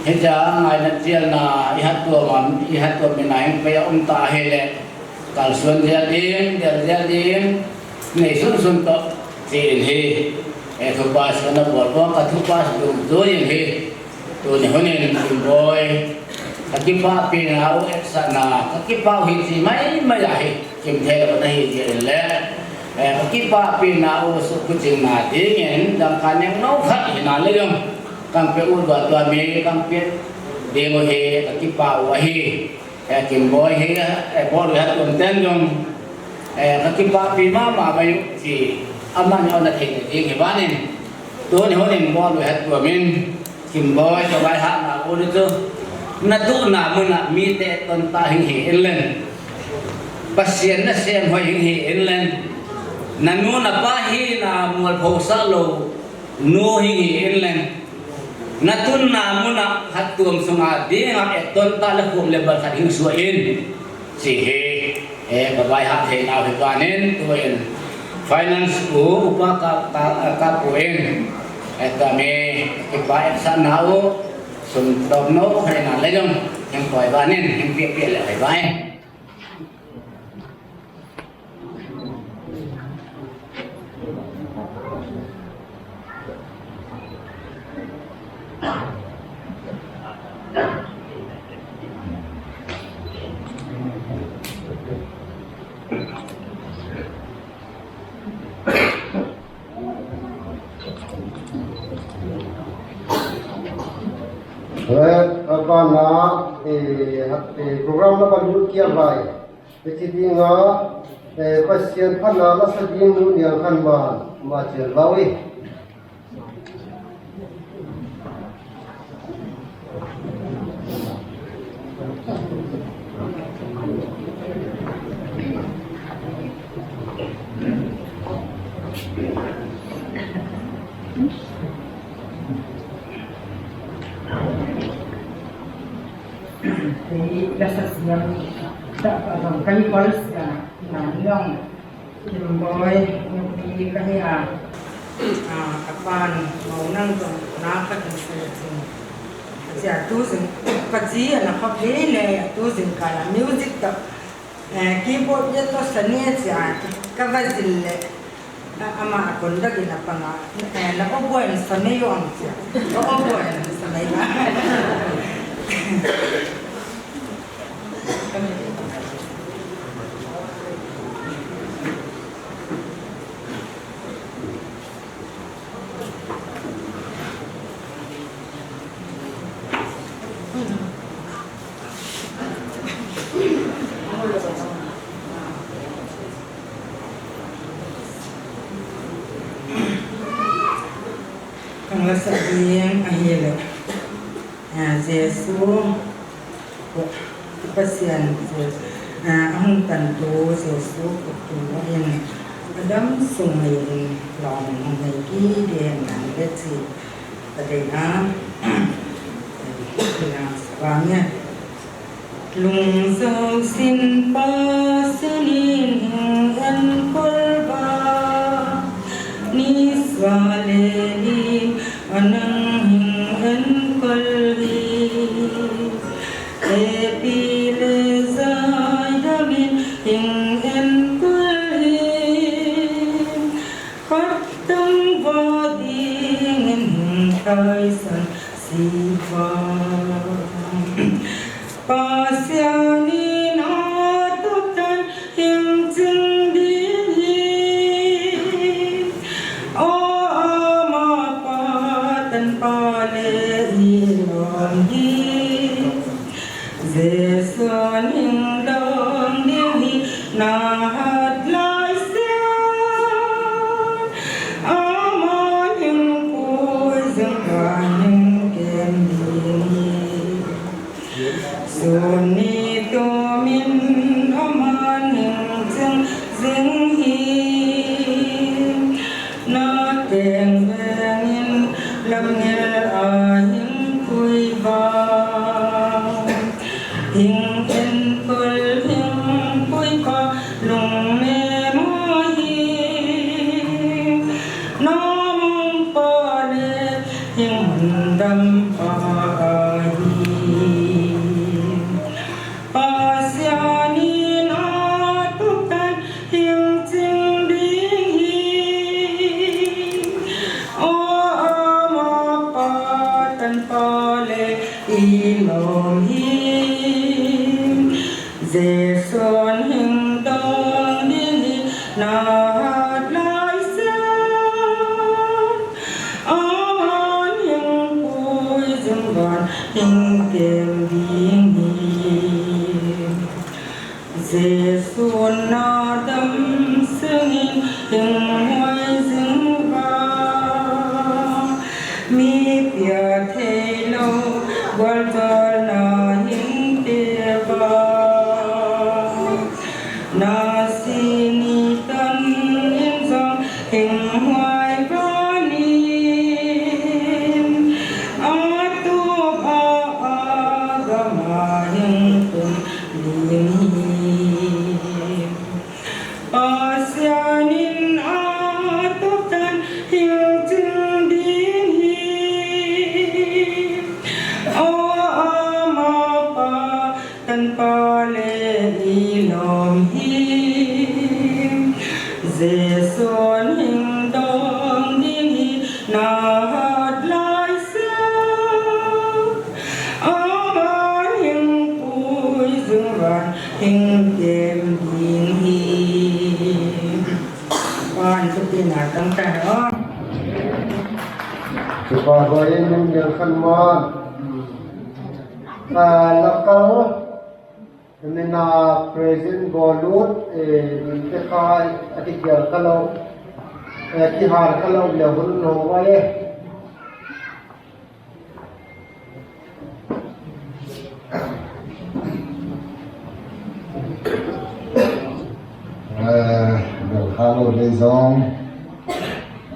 hih ciang ngaihna cialna i hattuam, i hattuam in a hing pei a om ta ahih leh kalsuan zial ding, del zial ding, nei sunsun tawh ci-in hi. E, thupas ka na bual buang, ka thupas dungzui in hi. Tuni hun in Kim Bawi, ka kipahpihna uh etsakna, ka kipah uh hi ci maimai a hi. Kim thei lo na hi ci in le, e, ka kipahpihna uh sukhucingna dingin dangka nengno khat hi na le zong, kang pe uh dua tua mi kang pe ding uh hi, ka kipah uh ahi. E, Kim Bawi hi, e, Bawlui hattuamte zong, e, ka kipahpih mahmah mai uh ci, amah na theih na ding hi vanin. Tuni hun in Bawlui hattuam in Kim Bawi ka vaihawmna uh cu na tuhna munah mite tonta hing hi in len, Pasian na sem hoih hing hi in len, na nu na pa hihna mualpho sak lo nu hing hi in len, na tunna munah hattuam sungah dingah etton ta le khum le bal khat hing suah in ci hi. E, ka vaihawm theihna uh hi vanin tu in finance uh upa ka, ka, ka pu in, e, ka mi kipa etsakna uh sum tawm no khat na le zong hing poi vanin hing piakpiak le hoi vai. Red, a banah, eh, hat, eh, program na balut kia vai. Hih ci dinga, eh, Pasian phatna la sa ding nu Niang Khan Man, ma cial vau hi. Kei la sa siam, ta, ka, ka, ka hi kol sia, na, nong. Kim Bawi nupi ka hi a, a, ka pan mo nang zong na ka ding sa cin. A cia tu zing, ka ci a na khop hi ne, a tu zing ka la music tawh, eh, keyboard ya tawh sa ni a cia, ka va zin le, a, ama a kon dak in a pang a, eh, na oboe sa mei ong cia, ka oboe sa mei ba. Lasak ding ahih leh, ah, Jesu, Pasian, Je-, ah, a hong tantu Jesu khuttung in a dam sung nei-in lawm hong nei kik ding hi hang e ci ka deih a, eh, kina sa bang e. Lungzau sin Pasian in hing enkol va, nisuah le lim a nang hing enkol hi. Epi le zaidam in hing enkol hi. Khat tangval dingin hing taisan si va. Pasian in a tuktan hing cing ding hi. Aw, ama Pa, Tanpa le i lawm hi. Jesu'n hing dawng ding hi, na hat lai sian. Aman hing pui zing, van hing kem ding hi. Sun ni tumin aman hing cing zing hi. Na teng vengin lamngel a hing pui va. Hing enkol hing pui pa lungnem ahi. Na mangpa le hing mundampa ahi. Pasian in a tuktan hing cing ding hi. Aw, ama Pa, Tanpa le i lawm hi. Jesu'n hing dawng ding hi, na hat lai sian. Aman hing pui zing, van hing kem ding hi. Jesu'n na dam sungin hing huai zing va. Mi pia thei lo gualzawlna hing pia va. Na si ni tan in zong hing huai va ni. A tup a, a gam a hing tun ding hi. Pasian in a tuktan hing cing ding hi. Aw, ama Pa, Tanpa le i lawm hi. Jesu'n hing dawng ding hi, na hat lai sian. Aman hing pui zing, van hing kem ding hi. Pan tu pina tang ta lo. Tupa ko in min gel khan ma. Ah, lakal. Tuni-in a present bawl ut, eh, min te kha a kigel kha lo, eh, kihal kha lo leh hun lo vai e. Eh, gel kha lo leh zong,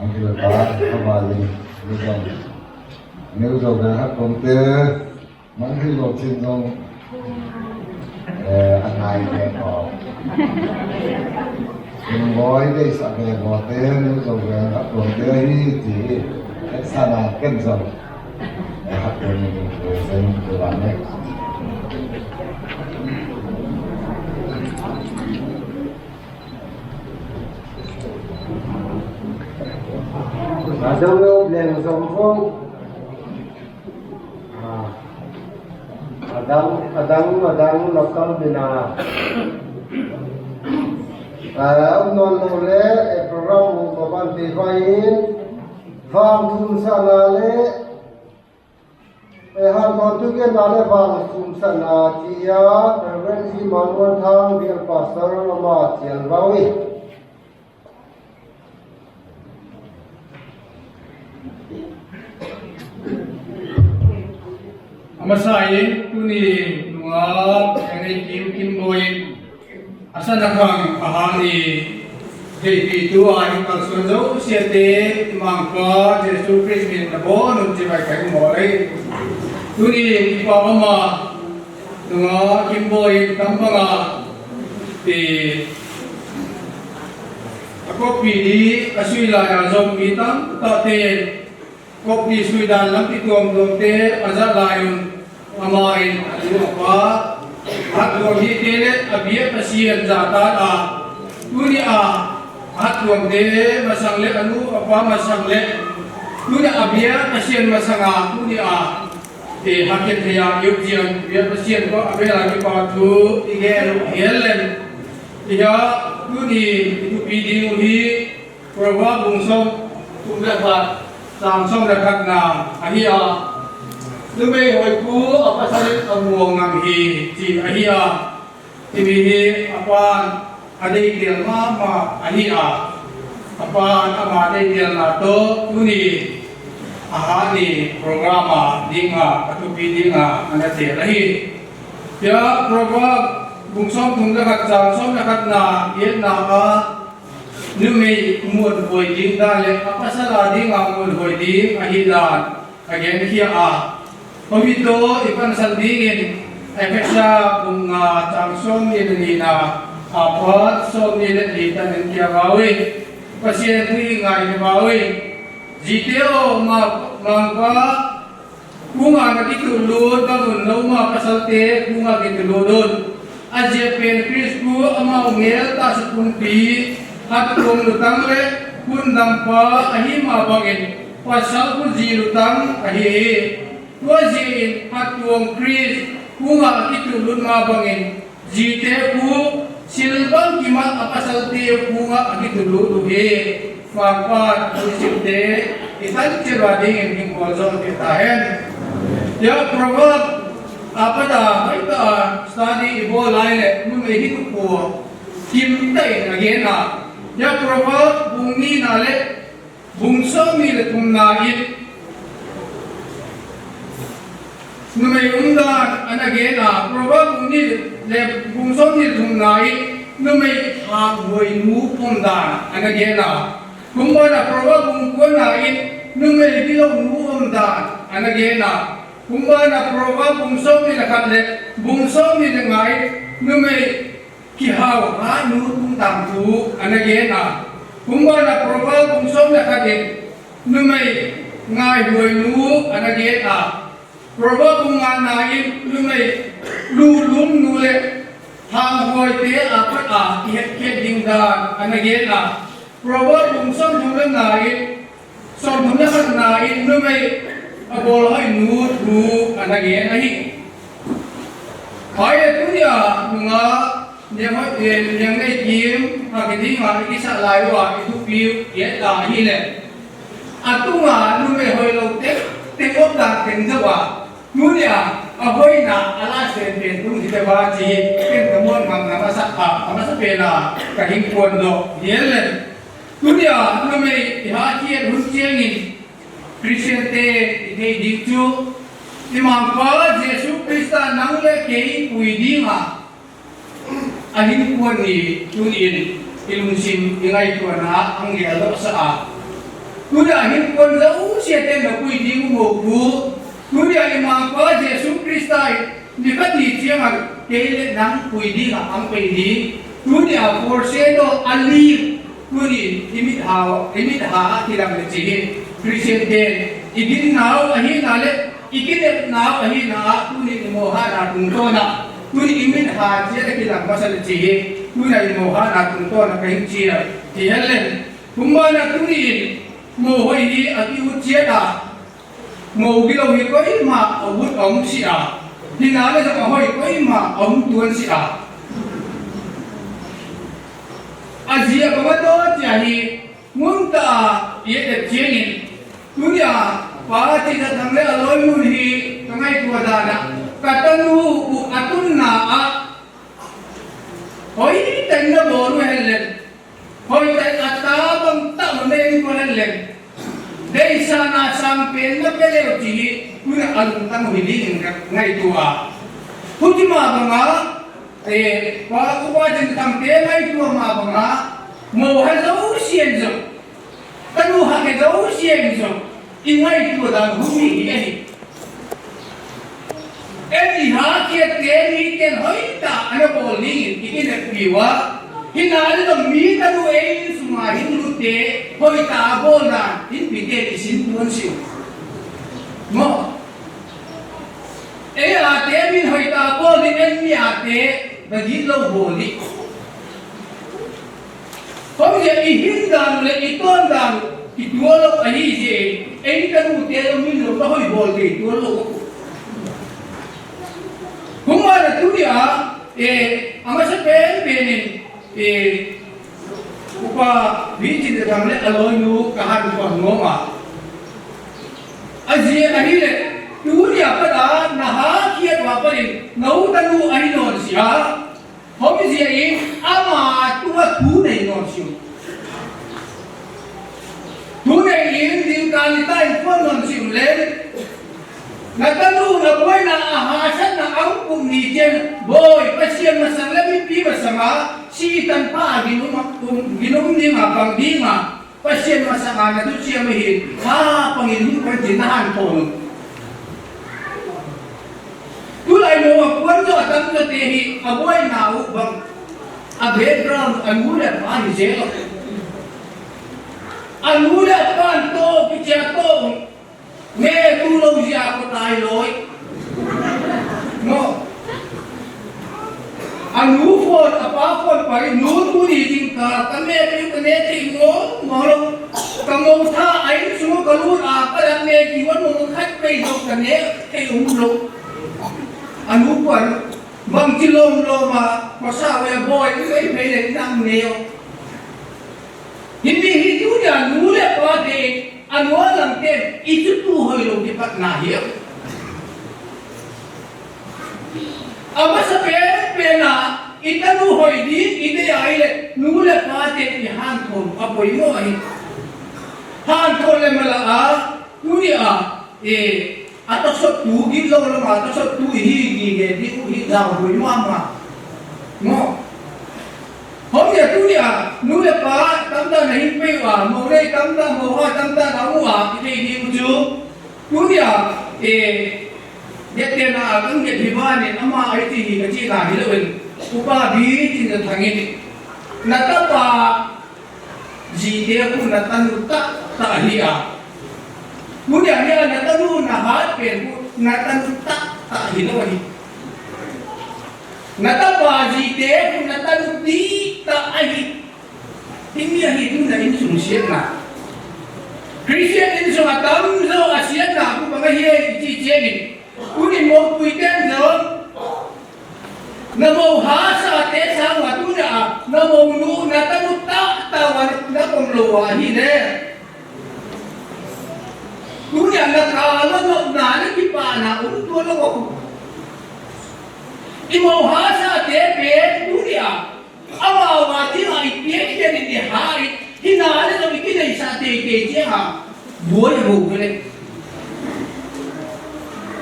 ang gel kha, kha vai leh zong. Neu zo gel kha kong te. Man hi lo cin zong, eh, a ngai ve ko. Inn bawi deihsak ve ko te, nu zo ve a tuam te hi ci hi. Ken sa na ken zong. Eh, a tuam ni ko zong ko la ne. A dong lo leng zong fong. A dang, a dang, a dang, local bina. A um nawn lo leh, eh, program uh maban te vai in, vang thum sa na leh, eh, han ton tu gen na leh vang thum sa na cia, Reverend G. Manuel Thang, Bial Pastor, ama cial vau in. A masa in tuni nungak Henry Kim Kimbo in a san a khang a hang i deihpihtu a i kalsuan zosiate i Mangpa Jesu Khrist min na bawn un ci vai kai maw lei. Tuni i pa mama nungak Kimbo in tam banga i a kawppih di a sui lai a zong mi tam tahte kawppih sui dan lampi tuamtuamte a zat lai un ama in a nu a pa hat tuam hi te le a bia Pasian zahtak a tuni a hat tuamte masang le a nu a pa masang le tuni a bia Pasian masang a tuni a e hakhiat thei a i up ciang bia Pasian ko a bel a kipa thu i gen uh hial lem. Tia tuni i thupi ding uh hi Proverbs bung sawm thum le khat, cang sawm le khatna ahi a, numei hoih khu a pasal in a muang ngam hi ci ahi a, himi hi a pan a deihtel mahmah ahi a, a pan ama deihtelna tawh tuni a hat ni program a dinga a thupi dinga a na tel ahi. Tia Proverbs bung sawm thum le khat cang sawm le khatna i etna ah numei muanhuai ding dan le a pasal a dinga muanhuai ding ahi dan a genkhia a, hong hi tawh i pansan dingin Efesa bung nga cang sawm ni le nihna a pat sawm ni le nih tan en kia va uh hi. Pasian thu i ngai hi va uh hi. Zite aw, ma- Mangpa kungah na kitullut bangun noma pasalte kungah kitullut un. A zia pen Khrist khu amau ngeltahsa pumpi hattuam lutang le hundampa ahi mah bangin pasal khu zi lutang ahi hi. Tua zia in hattuam Khrist kungah a kitullut mah bangin zite khu silbang kimah a pasalte kungah a kitullut uh hi. Mangpa thu simte i tan cil uh a dingin hing khualzawh pia ta hen. Tia Proverbs a pat a hoih tah a study i bawl lai le numei hi uh khua kim tah in a gen a. Tia Proverbs bung nihna le bung sawm ni le thumna in numei umdan a na gen a, Proverbs bung nih le bung sawm ni le thumna in numei hanghuai nu umdan a na gen a, kumban a Proverbs bung kuana in numei gilo nu umdan a na gen a, kumban a Proverbs bung sawm ni le khat le bung sawm ni le nga in numei kihauha nu tungtang thu a na gen a, kumban a Proverbs bung sawm le khat in numei ngaihuai nu a na gen a, Proverbs bung ngana in numei luhlum nu le hanghuaite a pat a i hetkhiat ding dan a na gen a, Proverbs bung sawmthum le nga in sawmthum le khatna in numei a bawlhoih nu thu a na gen ahi. Hai e, tuni a nungah niang hoih niang nei kim a kiding a i kisah lai uh a i thupi uh i et ta ahi le a tunga numei hoih lo tek tek op dan teng zauh a tuni a a hoihna a la sen pen tung hi te ba ci hi. Ken ka muan ngamna a masa a a masa pen a ka hing kuan dawh hial le. Tuni a numei i hakhiat hun ciangin Khristiante i theih ding cu i Mangpa Jesu Khrista nang le kei i pui dingah a hinkuan ni tuni-in i lungsim i ngaihtuahna ah ang lial lo sa a, tuni a hinkuan zo siate na pui ding uh mawk uh. Tuni a i Mangpa Jesu Khrista in ni khat ni ciangah kei le nang pui dingah ang pei ding. Tuni a force tawh a lim tuni i mitha i mitha ah kilang le ci hi. Khristiante i ginnau ahina le i kinepnau ahina ah tuni i mawhana tungtawn ah tuni i mitha ciat a kilang masa le ci hi. Tuni a i mawhana tungtawn ah ka hing ciat hi hen le. Kumban a tuni in mawhhoih hi a ki-ut ciat a mo gilo hi koimah a ut a om si a, hina le zong a hoih koimah a om tuan si a. A zia ka va dawn cia hi. Ngunta a i et ciangin tuni a pa cih zathang le a lawi mun hi ka ngaihtuah danah ka tanu uh a tunna ah hoih takin na bawl uh hen leng hoih takin a ta bang tah uh na en uh hen leng Deihsakna sang pen na pia le uh cih hi, tu-in a lungtang uh hi dingin ka ngaihtuah a. Huci mah bangah, eh, pa upa Cin Thangte ngaihtuah mah bangah, mo ha zo sian zong, tanu ha ke zo sian zong, i ngaihtuah dan hun hi hi ahi. En i hakhiatte mite in hoihtak a na bawl dingin i kineppi uh a, hi na le zong mi tanu ei inn sungah hing lutte hoihtak a bawl dan innpite in i sin tuan si uh. Maw? Ei ate min hoihtak a bawl ding, en mi ate na gitlo bawl ding. Hong zia i hin dan uh le i tawn dan uh kituak lo ahi zia, ei tanute zong min lo ka hoih bawl kei tuan lo. Hong mah na tu-in ah, eh, a masa penpen in, eh, Upa Vincent Thang le a lawinu ka han pang ngawm a. A zia ahih leh tu-in ah pat a na hakhiat uh a panin no tanu ahi nawn si a. Hong zia in ama tungah thu nei nawn si uh. Thu nei in, dingkan i ta in phuan nawn si uh leh, na tanu na buaina a haksatna a hong puk ni ciang, Bawi, Pasian masang le mipi masangah si tanpa a ginum, um, ginum dingah bang dingah Pasian masangah na thuciam ahi, ha pangin hih pan cin na hanthawn uh. Tulai no a kuan zaw a tamzawte hi a buaina uh bang, a background a nu le a pa hi zel uh. A nu le a pa in tawh kiciat tawh uh. Metu lo zia ko tai loi. Maw? A nu phone, a pa phone pai, nu tuni zingkal ka metu ka ne thei mawkmawk lo. Ka mo tha a inn sung ka lut a ka lam ne ki wan mawk khat pei zong ka ne thei um lo. A nu phone bangci lawmlawm a, ko sa ve bawi, i vei phei le i nang ne aw. Hih mi hi tu-in ah nu le pate in a nualangte in i cutu hoih lo kipatna hi. A masa penpen ah i tanu hoih ding i deih ahih leh nu le pate in i hanthawn a poimawh hi. Hanthawn le mala a, tu-in ah, eh, a tawsawttu, gitlo lam a tawsawttu i hi gige ding uh hi, zauhuai mahmah. Maw? Hong zia tu-in ah nu le pa tamtak na hing pei uh a, mo nei tamtak, mo ha tamtak na om uh a, i theih ding uh cu tu-in ah, eh, ngetna a kan nget hi banin amah a i ci hi ka cihna hi loin, Upa Bi Cin Za Thang in, na tapa zite uh na tanu tahtah hi a. Tu-in ah hi a, na tanu na hat pen uh na tanu tahtah hi lo ahi. Na tapa zite uh na tanu dihtah ahi. Hih mi ahi tu-in ah inn sung siatna. Khristian inn sung a tamzaw a siatna uh bang ahi i cih ciangin, tuni mawkpui ten zong na mo hasate sang uh a, tu-in ah na mo nu na tanu tahtah uh a na om lo uh ahih leh, tu-in ah na kal a nopna, na kipahna om tuan lo uh. I mo hasate pen tu-in ah amau a dingah i piakkhiat in i ha in, hi na le zong i kineihsah teitei ciangah buai a ho kei leh,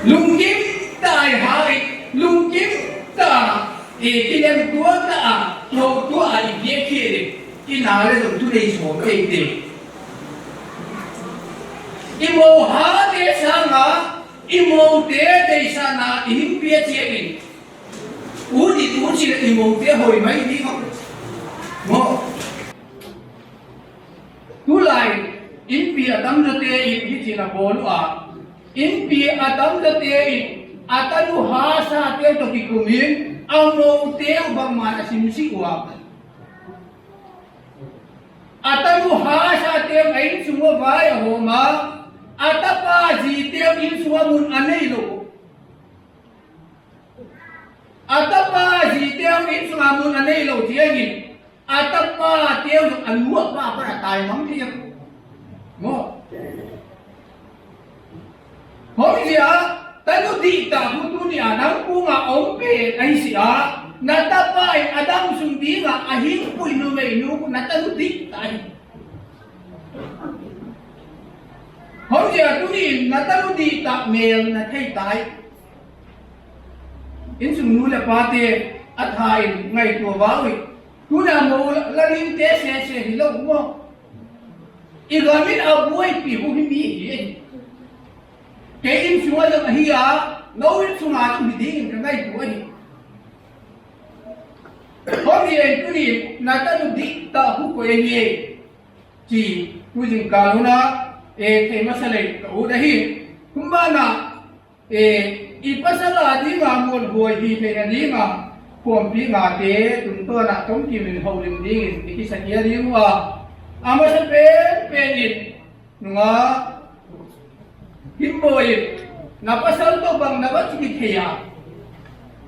lungkim ta a i ha in, lungkim ta a, i kilem tua ta a, i ho tua a i piakkhiat in, hi na le zong thunei sawm teitei. I mo hate sangah i mote deihsakna i hing pia ciangin, ut in ut cih leh i mote hoih mai ding a, maw? Tulai innpi a tamzawte in hih cih a bawl uh a, innpi a tamzawte in a tanu hasate uh tawh kikum in a mote uh bangmah na simsik uh a, a tanu hasate uh a inn sung uh a vai a hawm a, a tapa zite uh inn sungah mun a nei lo. A tapa zite uh inn sungah mun a nei lo ciangin, a tapate uh a nu a pa pan a taimang thei a, maw? Hong zia, tanu dihtah uh tuni a nang kungah om pen ahi si a, na tapa in a damsung dingah a hingpui numeinu uh na tanu dihtah hi. Sia, tuni-in na tanu dihtak mel na thei tai. Innsung nu le pate a tha-in ngaihtuah vau hi. Tuna mo la dingte sese hi lo maw? I gam in a buaipih uh hi mi hi. Kei innsung a zong ahi a, no innsung a zong hi dingin ka ngaihtuah hi. Hong hi ei, tuni na tanu dihtak uh koi ahi ei. Ci, tu zingkal hun ah, e, thei masa lei ka ut ahi. Hun banah, e, i pasal a dinga mualhuai hi theihna dinga, khuampi ngate tungtawn ah tomkim in holim dingin i kisak hi a ding uh a. A masa penpen in, nungak, Himbawi, na pasal tawh bang na va ci kithei a,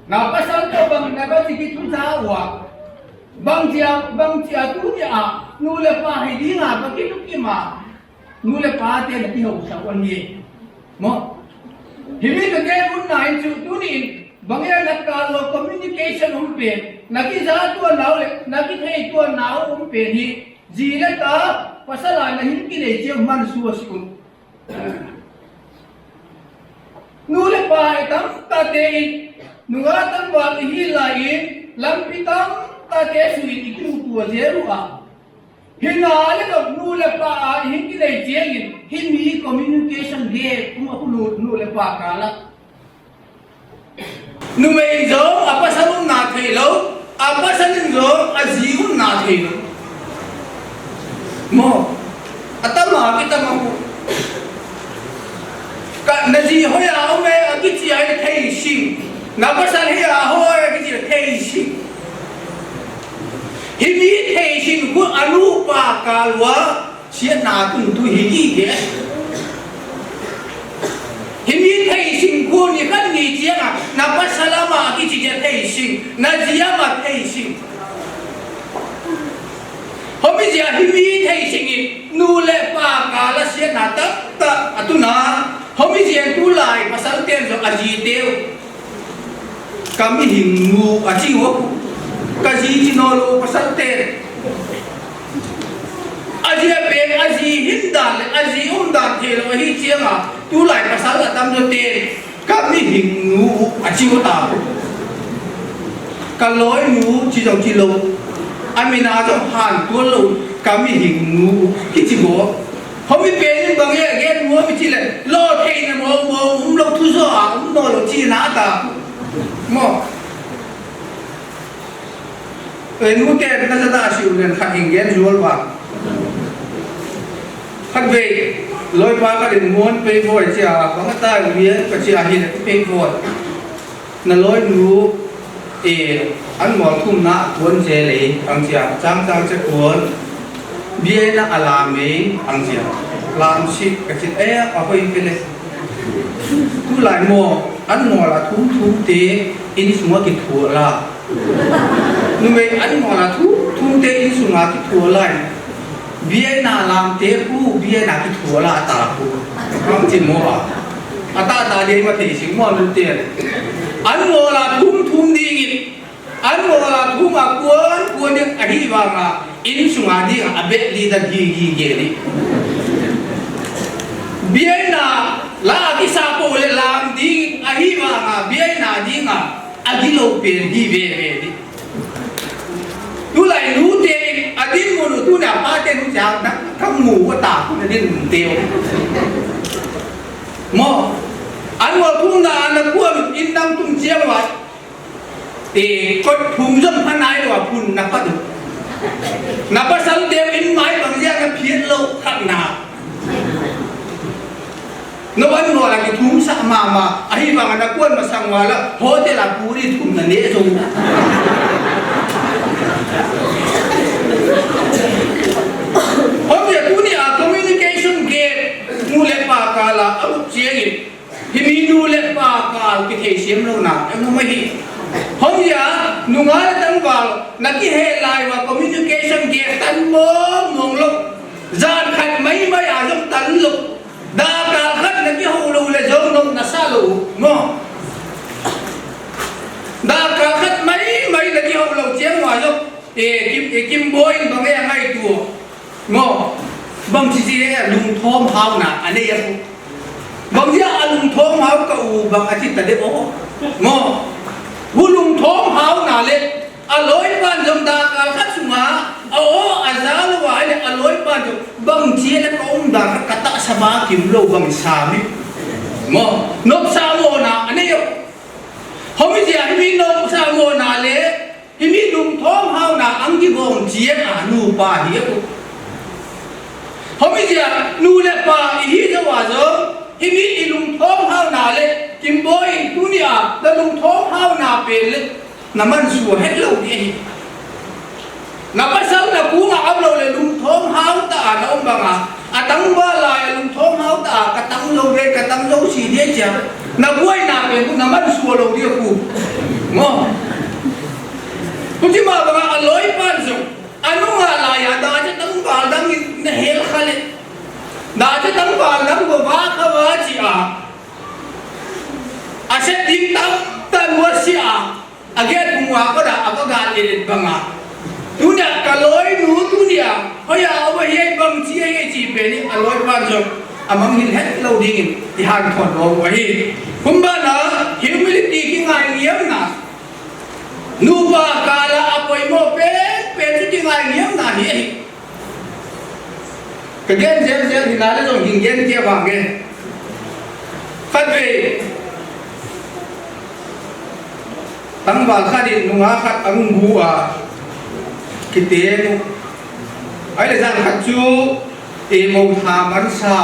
na pasal tawh bang na va ci kithuza uh a, bang cia, bang cia tuni a nu le pa hi dinga va kitukim a, nu le pate na kihausak uh a hi. Maw? Himi ka gen hun na in cu tuni in bang hiam na kal uh a communication um pen, na kiza tuanna uh le na kithei tuanna uh um pen hi. Zi le ta, pasal a na hin kinei ciang mansuah si un. Nu le pa i tamtate in, nungak tangval i hi lai-in, lampi tamtate suin i kimutua zel uh a. Hi na le dong nu le pa a i hin kinei ciangin, hih mi communication gap um a, nu, nu le pa kalah. Numei in zong a pasal umna thei lo, a pasal in zong a zi umna thei lo. Maw, a tam a kitam a uh. Ka, na zi hoi a om e a kici a i thei sing. Na pasal hoi a hoi a kici a thei sing. Hih mi thei sing khun a nu pa kal uh a siatna tungtu hi gige. Hih mi thei sing khun i khat ni ciangah na pasal amah a kici a thei sing, na zi amah thei sing. Hong hi zia hih mi thei sing in nu le pa kal a siatna taktak a tun a. Hong hi zia tu lai pasal ten zong a zi teu. Ka mihing nu a ci uh a, ka zi ci nawn lo pasal ten. A zi a pek, a zi hin dan le a zi um dan thei lo ahi cianga tu lai pasal a tam zaw ten ka mihing nu a ci uh ta. Ka lawi nu ci zong ci lo. A min a zong han tuan lo, ka mihing nu kici baw. Hong mi pen in bang e a gen nuam i ci le, lawh theihna mawngmawng um lo, thuzaw a um nawn lo cihna a ta. Maw? E, nute na zata a si uh len khat hing gen zual va. Khat vei lawipa khat in muan pei bawi cia, bang a tai uh lian ka cia hi le pei bawi. Na lawinu, e, an mual thumna a kuan zel ei, ang cia, cang cang cia kuan, biaina a lam ei, ang cia, lam sik ka cin, e, a hoi pele. Tulai maw, an mual a thum thumte, inn sungah kithuah la. Numei an mual a thum thumte, inn sungah kithuah la. Biaina lamte khu, biaina kithuah la a ta khu. Ang ci maw a. A ta ta dei ma thei sing maw nute. An mual a thum thum dingin. An mual a thum a kuan kuan ding ahi vanga. Inn sunga dinga a beh lidan hi hi gel hi. Biaina la a kisa po le lam ding ahi vanga. Biaina dinga a gilo pen hi veve hi. Tulai nute in a dinmun uh tuna pate nu ciang na ka mu uh a ta uh na dinmun te uh. Maw, an mual thumna a na kuan in nang tung ciang uh a, e, kot phum zom pha nai lo a phun na pat uh. Na pasal te uh in mai bang zia na phiat lo khat na. No an mual a kithumsak mahmah ahi vanga na kuan masang ua la hotel a puri thum na neh zong. Hotel tuni a communication gap nu le pa kala a uk ciangin himi nu le pa kal kithei siam lo na engum ahi. Hong ya nunga le tangval na kiheh lai ua communication gap tan mawngmawng lo. Zan khat maimai a zong tan lo. Dakal khat na kiho lo le zong nop na sa lo uh maw? Dakal khat maimai na kiho lo ciang ua zong, e, Kim, e, Kim Bawi in bang e a ngaitu uh maw? Bang cici e a lungthawm hauna a nei a pu. Bang hia a lungthawng hau ka u bang a ci ta deuh aw. Maw? Hu lungthawng hau na le a lawipan zong dakkal khat sungah a aw a za lo a le a lawipan zong bang ci le ka um dan khat ka tahsa ba kim lo bang sam hi. Maw? Nopsa mawhna a nei aw. Hong hi zia himi nopsa mawhna le himi lungthawng hauna ang kibawm ciang a nupa hi a ku. Hong hi zia nu le pa i hi zo a zong himi i lungthawng hauna le kimbawi in tuni a na lungthawng hauna pen le na mansuah het lo ding ahi. Na pasal na kungah a om lo le lungthawng hau ta a na om banga a tangval lai a lungthawng hau ta a ka tang zo ve ka tang zo si ding cia na buaina pen na mansuah lo ding a ku. Maw? Kuci mah banga a lawipan zong a nungah lai a dacia tangval dang in na hel kha le dacia tangval dang va va kha va ci a a set ding tam tan va si a a giat hung ua kawda a va gal elet banga tunia ka lawinu tunia hoia a va hiai bang ci a hiai ci penin a lawipan zong a mangngilh het lo dingin i hanthawn lo uh ahi. Humbana humility kingaingiamna nupa kala a poimawh penpen cu kingaingiamna hi ahi. Ka gen zelzel hi na le zong hin gen kia vang e. Khat vei tangval khat in nungak khat a nungbu a kiteng uh ai le zan khat cu e mo tha man sa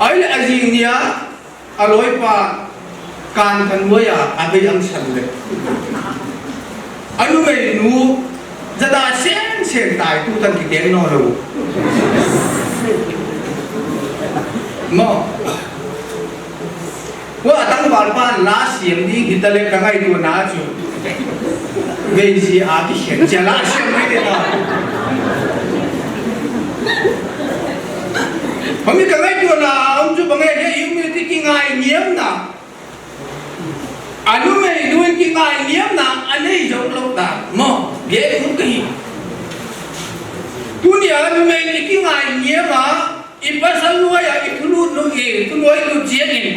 ai le a zing nia a lawipa kan ka nuai a a bei ang san le a numeinu zada sensen tai tu tan kiteng naw lo. Maw? Hua a tangvalpa la siam ding hita le ka ngaihtuahna cu veizia a kikhen cia la siam ding hita. Hami ka ngaihtuahna a om cu bang e hia humility kingaingiamna a numeinu in kingaingiamna a nei zo lo ta maw? Gen uh ka hi. Tunia numei in i kingaingiam a i pasal nuai a i thulut nu i thunuai nu ciangin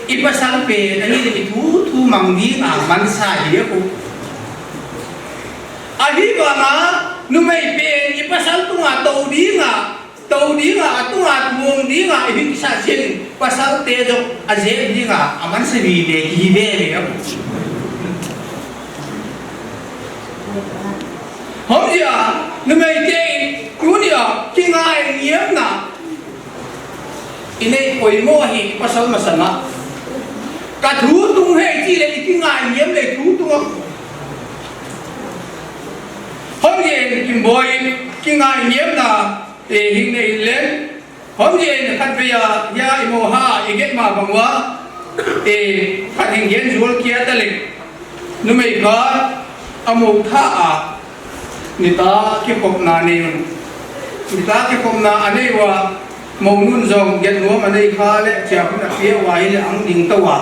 i pasal pen a hi le i thu thu mang ding a mansa hi a ku. Ahi banga numei pen i pasal tunga to ding a to ding a a tunga tuang ding a i hing kisa ciangin pasalte zong a zek ding a a mansa vive kihi veve a ku. Hong zia numeite in tunia kingaingiamna i nei poimawh hi. Pasal masangah ka thu tung hei ci le i kingaingiam le thu tung a ku. Hong zia in kimbawi in kingaingiamna e hing nei in len. Hong zia in khat vei a hia i mawha i get mah bang ua e khat hing gen zual kia ta le numei kha a mo tha a nita kikhopna nei un. Nita kikhopna a nei ua mo nun zong get nuam a nei kha le ciah hun a pia ua hi le ang ding to a.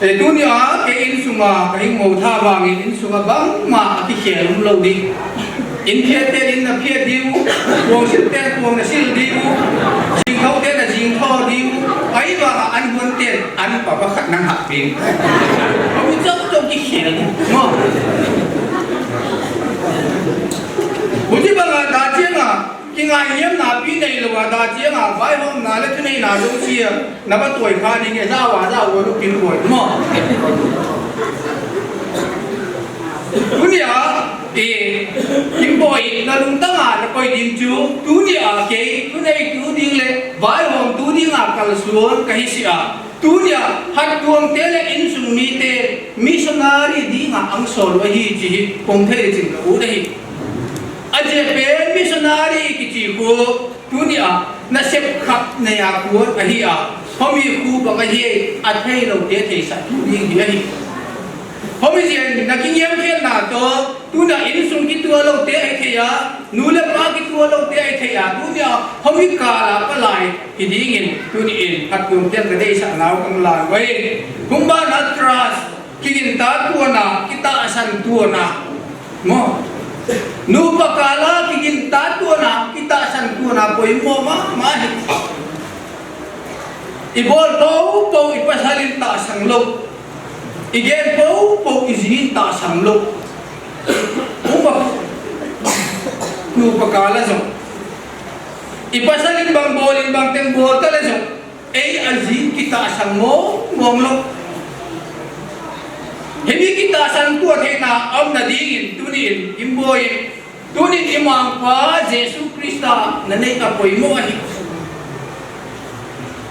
E tunia kei inn sunga ka hing mo tha vangin inn sunga bangmah a kikhel um lo ding. Inn phiatte in na phiat ding uh, kuang silte kuang na sil ding uh, zingthote na zingtho ding uh, ahi vanga an huante an papa khat nang hak ding. A mi cok cok kikhel ding. Maw? Huci banga dacianga kingaingiamna pi nei lo a dacianga vaihawmna le thuneina zong sia na va tuai kha ding e zau a zau a lupin buai maw? Tunia i kimbawi na lungtanga na koih ding cu tunia kei thuneitu ding le vaihawmtu dinga kalsuan ka hi si a tunia hattuamte le innsung mite missionary dinga ang sawl uh ahi ci hi kong thei le cin ka ut ahi. A zia pen missionary kici khu tunia na sepkhat nei a kuan ahi a hawmi khu bang ahi a thei lote theisah thu ding hi ahi. Hawmi zia na kingiamkhiatna tawh tuna innsung kituah lote ahi thei a nu le pa kituah lote ahi thei a tunia hawmi kala palai hi dingin tuni in a tuamtian ka deihsah nau kang lai vai. Kumba na trust kiginta tuana kitahsan tuana maw? Nupa kala kiginta tuana kitahsan tuana poimawh mahmah hi. I bawl popo i pasal in tahsang lo, i gen popo i zi in tahsang lo. Upa, nupa kala zong, i pasal in bang bawl in bang teng bawl ta le zong, ei a zi in kitahsang mawngmawng lo. Hih mi kitahsang tua theihna a om nadingin tuni in Kimbawi in, tuni in i Mangpa Jesu Khrista na neih a poimawh ahi.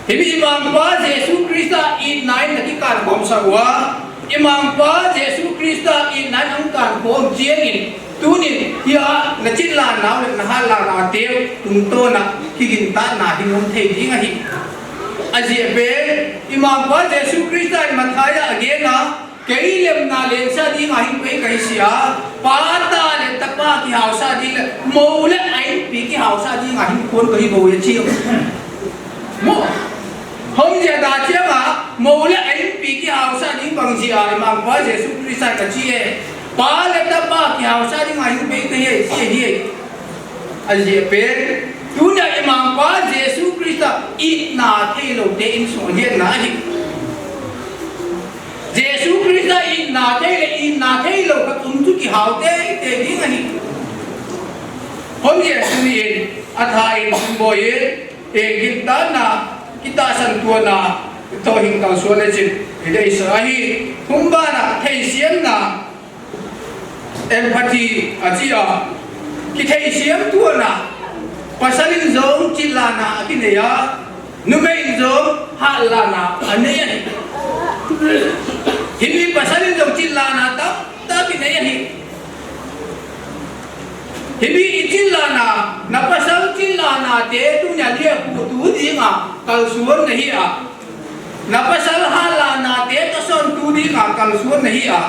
Hih mi i Mangpa Jesu Khrista itna in na kikankhawmsak uh a, i Mangpa Jesu Khrista itna in hong kankhawm ciangin tuni in hih a na citlanna uh le na hatlanna te tungtawn ah kigintatna hi ngom thei ding ahi. A zia pen i Mangpa Jesu Khrista in Matthai ah a gen a, kei lemna lensa dinga hing pei ka hi si a, Pa ta le Tapa kihausa ding le mo le a innpi kihausa dinga hing kuan ka hi bo hi a ci uh. Maw, hong zia ta ciangah mo le a innpi kihausa ding bang zia i Mangpa Jesu Khrista ka ci e. Pa le Tapa kihausa dinga hing pei ka hi a ci ahi. A zia pen tuni a i Mangpa Jesu Khrista itna thei lote inn sung a lianna ahi. Jesu Khrista itna thei le itna thei lo khat um cu kihau teitei ding ahi. Hong zia tuni in a tha in Kimbawi in, e, gintatna kitahsan tuahna tawh hing kalsuan le cin i deihsak ahi. Thumbanah theisiamna, empathy a ci a, kitheisiam tuahna. Pasal in zong citlanna a kinei a, numei in zong hatlanna a nei ahi. Hih mi pasal in zong citlanna tamtak kinei ahi. Hih mi i citlanna, na pasal citlanna te tuni a liakhutu dinga kalsuan na hi a, na pasal hatlanna te ka sawntu dinga kalsuan na hi a,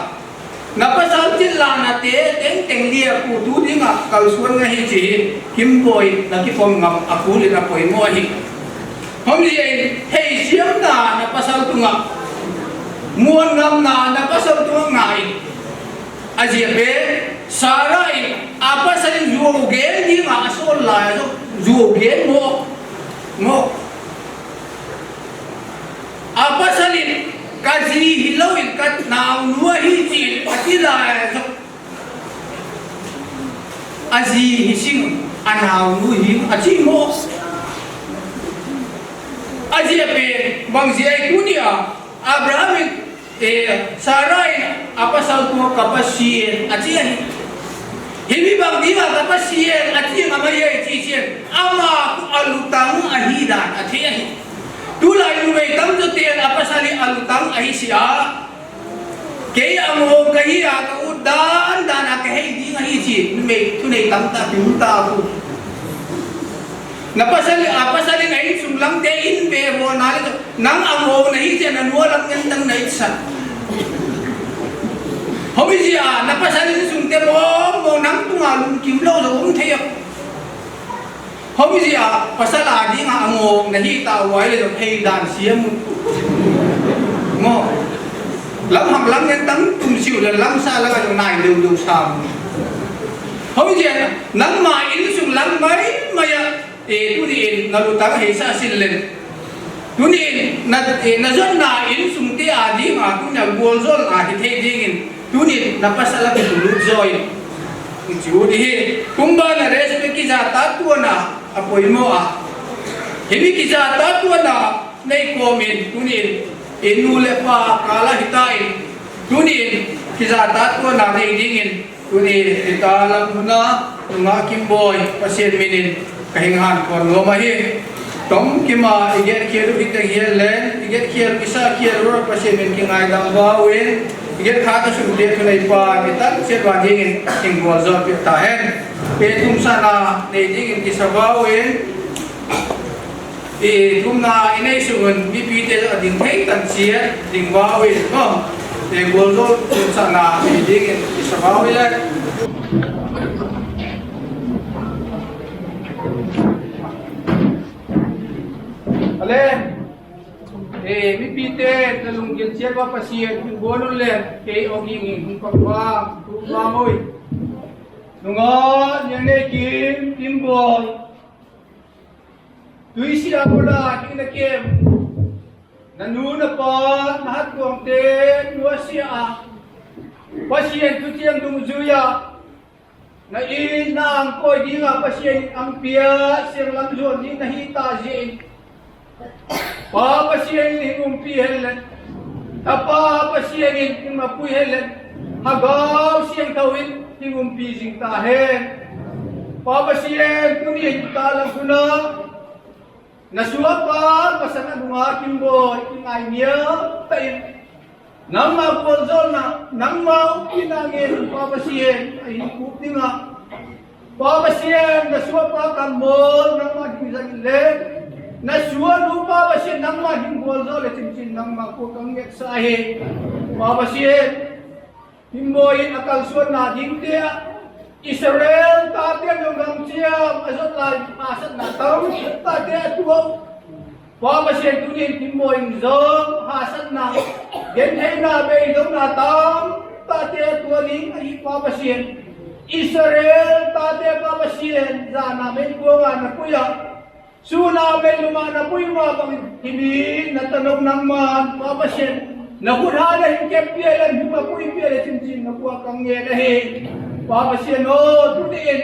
na pasal citlanna te tengteng liakhutu dinga kalsuan na hi ci hi. Kimbawi na kipom ngam a kul in a poimawh ahi. Hong zia in theisiamna na pasal tungah, muan ngamna na pasal tungah ngah in. A zia pen Sarah in a pasal in zuau gen dingah a sawl lai a zong zuau gen maw? Maw? A pasal in ka zi hi loin ka naunu ahi ci-in a ci lai a zong a zi hi sing, a naunu hi a ci maw? A zia pen bang zia i tuni a Abraham in, e, Sarah in a pasal tungah ka Pasian a ci ahi. Hih mi bang dingah ka Pasian a ci ngam ahi a i ci ciang amah a lutang ahi dan a thei ahi. Tulai numei tamzaw te in a pasal hi a lutang ahi si a, kei a ngawng ka hi a ka ut dandan a ka hei ding ahi ci numei thunei tamtak ki ut ta uh. Na pasal, a pasal in a inn sung lamte in ve vawna le nang a ngawng na hi cian a nualam ngen dang na itsak. Hong hi zia na pasal inn sungte mawngmawng nang tunga lungkim lo zong um thei a. Hong hi zia pasal a dingah a ngawng na hi ta uh a i le zong hei dan siam uh. Maw, lam hak lam ngen dang tum siu le lam sa lam a zong nai deuhdeuh sam. Hong hi zia nangma inn sung lam maimai ah e, tuni in na lutang hei sa sin len. Tuni in na, e, na zonna inn sungte a dinga tuni a gualzawlna hi thei dingin tuni in na pasal a kitu lut zaw in. Ci uh dih hi. Kumba na respect kizahtak tuahna a poimawh a. Himi kizahtak tuahna nei kawmin tuni in i nu le pa kala hi ta in tuni in kizahtak tuahna nei dingin tuni i ta lam huna nungah Kimbawi Pasian minin ka hing hankhon nuam ahi. Tong kima i getkhial uh hi teng hian len i getkhial uh i sakhial uh Pasian min kingaidam va uh in i getkha ka sumte thunei pa i tan siat va dingin hing gualzawh piak ta hen. Pe tumsana nei dingin kisa va uh in i thumna i nei sungun mipite a ding thei tan ciat ding va uh in maw? E, gualzawh tumsana nei dingin kisa va uh in le. Ale, e, mipite na lunggil ciat va Pasian hing guan un le kei awk ing ing hing kong va thu va uh in. Nungah niang nei kim kim bawl. Tuisia pula kik na kem. Na nu na pa, na hattuamte nusia a, Pasian thuciam dungzui a, na it na ang kawi dinga Pasian in ang pia sianglam zuan ding na hih ta zia in, Pa Pasian in hing umpi hen le, Tapa Pasian in hing mapui hen le, Hagau Siangtho in hing umpi zing ta hen. Pa Pasian, tuni in ta lam hun a na suapa pasal a nunga kimbawi kingai niam ta in, nangma gualzawlna, nangma upina ngen Pa Pasian a hing kup dinga, Pa Pasian, na suapa kambawl nangma hing zang in le, na suanu Pa Pasian nangma hing gualzawl le cincin nangma kua kang ngetsa hi. Pa Pasian, himbawi in a kalsuanna dingte ah Israel tate zong gamciam a zot lai hasatna tam tate a tuah uh. Pa Pasian, tuni in himbawi in zong hasatna, gentheihna, beidongna tam tate a tuah ding ahi Pa Pasian. Israel tate Pa Pasian, zana meikuanga na pui a, suna meiluma na pui ma bangin himi na tano nangman Pa Pasian, na khut ha na hing kep pia le, hing mapui pia le cincin na kua kang nget ahi. Pa Pasian aw, tuni in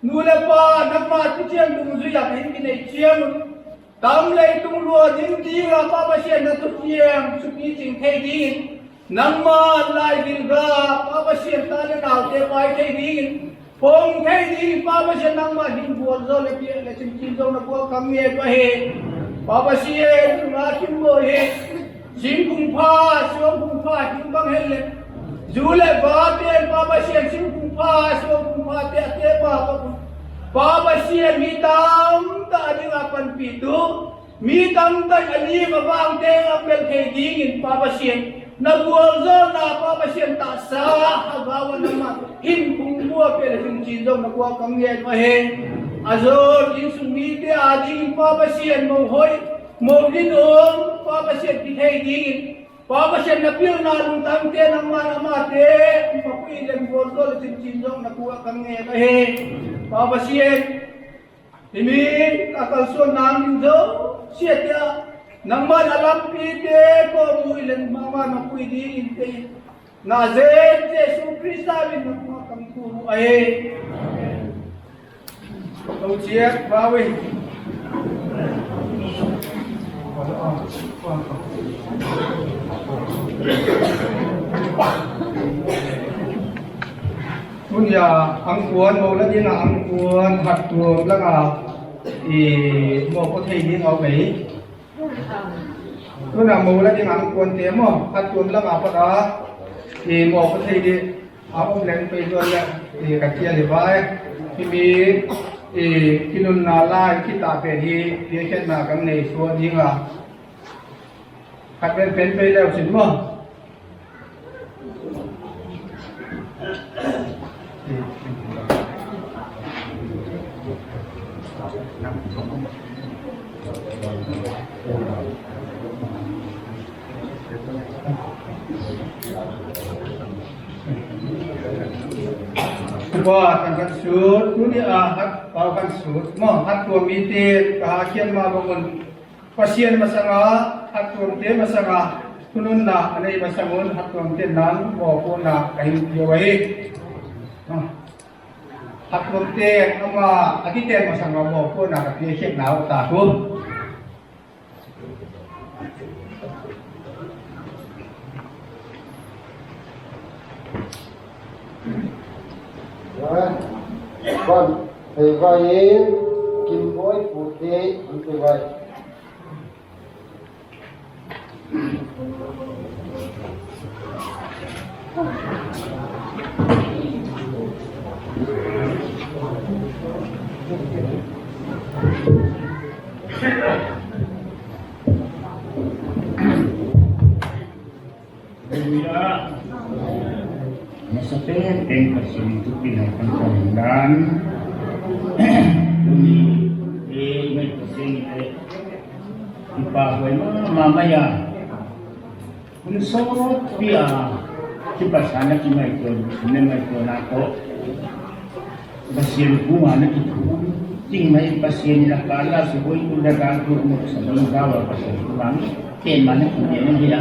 nu le pa, nangma thuciam dungzui a ka hing kinei ciang un, tam leitung lua ding dinga Pa Pasian na thuciam supi cing thei dingin, nangma lai dilga Pa Pasian ta le naute pai thei dingin, pong thei dingin Pa Pasian nangma hing gualzawl le piak le cincin zong na kua kang nget uh ahi. Pa Pasian, nunga kimbawi hi. Singkung pha, suangkung pha, hing bang hen le, zu le vate in Pa Pasian, singkung pha, suangkung pha, te, te pha, Pa Pasian, mi tamtak a dinga panpih tu, mi tamtak a lim a vangte a bel thei dingin Pa Pasian, na gualzawlna Pa Pasian, tahsa a gau a nangma hing kung bua pia le hing cin zong na kua kang nget uh ahi. A zon inn sung mite a dingin Pa Pasian, mo hoih, mo ginum Pa Pasian kithei dingin, Pa Pasian na pilna lungtangte nangman amate mapui lem gualzawl le cincin zong na kua kang nget uh ahi. Pa Pasian, himi a kalsuan nang ding zong siate ah nangman a lampite kawm uh i lem mahmah mapui dingin te in, na zen Jesu Khrista min na kua kang thu uh ahi. Lo ciat vau in. Tuni a angkuan, mo la ding a angkuan, hattuam langa i mawk aw thei ding a om ei. Tuna mo la ding angkuante maw, hattuam langa pata i mawk aw thei ding a om leng pei tuan le, i ka tia le vai. Himi i kinunna lai kitah pen hi, piakhiatna kan nei suah dinga. Khat pen pen pei leu sin maw. Tua kan kan sut, tuni a hat pau kan sut, maw, hat tua mite ka hakian ma bangun. Pasian masanga, hattuamte masanga, thununna a nei masangun, hattuamte nang mawpuakna ka hin pia uh ahi. Hattuamte ama a kiten masanga mawpuakna ka piakhiatna uh ta thu. Kan thei vai in, Kim Bawi Pute an thei vai. Halleluia. Masa pen pen Pasian in thupina kan tawh in dan. Tuni e mai Pasian in e, i pa huai mama mai a, hun sawtpi a kipasa na kimaituan, na maituan a tawh Pasian kungah na kithum Cingmai Pasian in a kala subuitu le galtu mu sa ding gawa Pasian tu mang pen man ku ne hi a.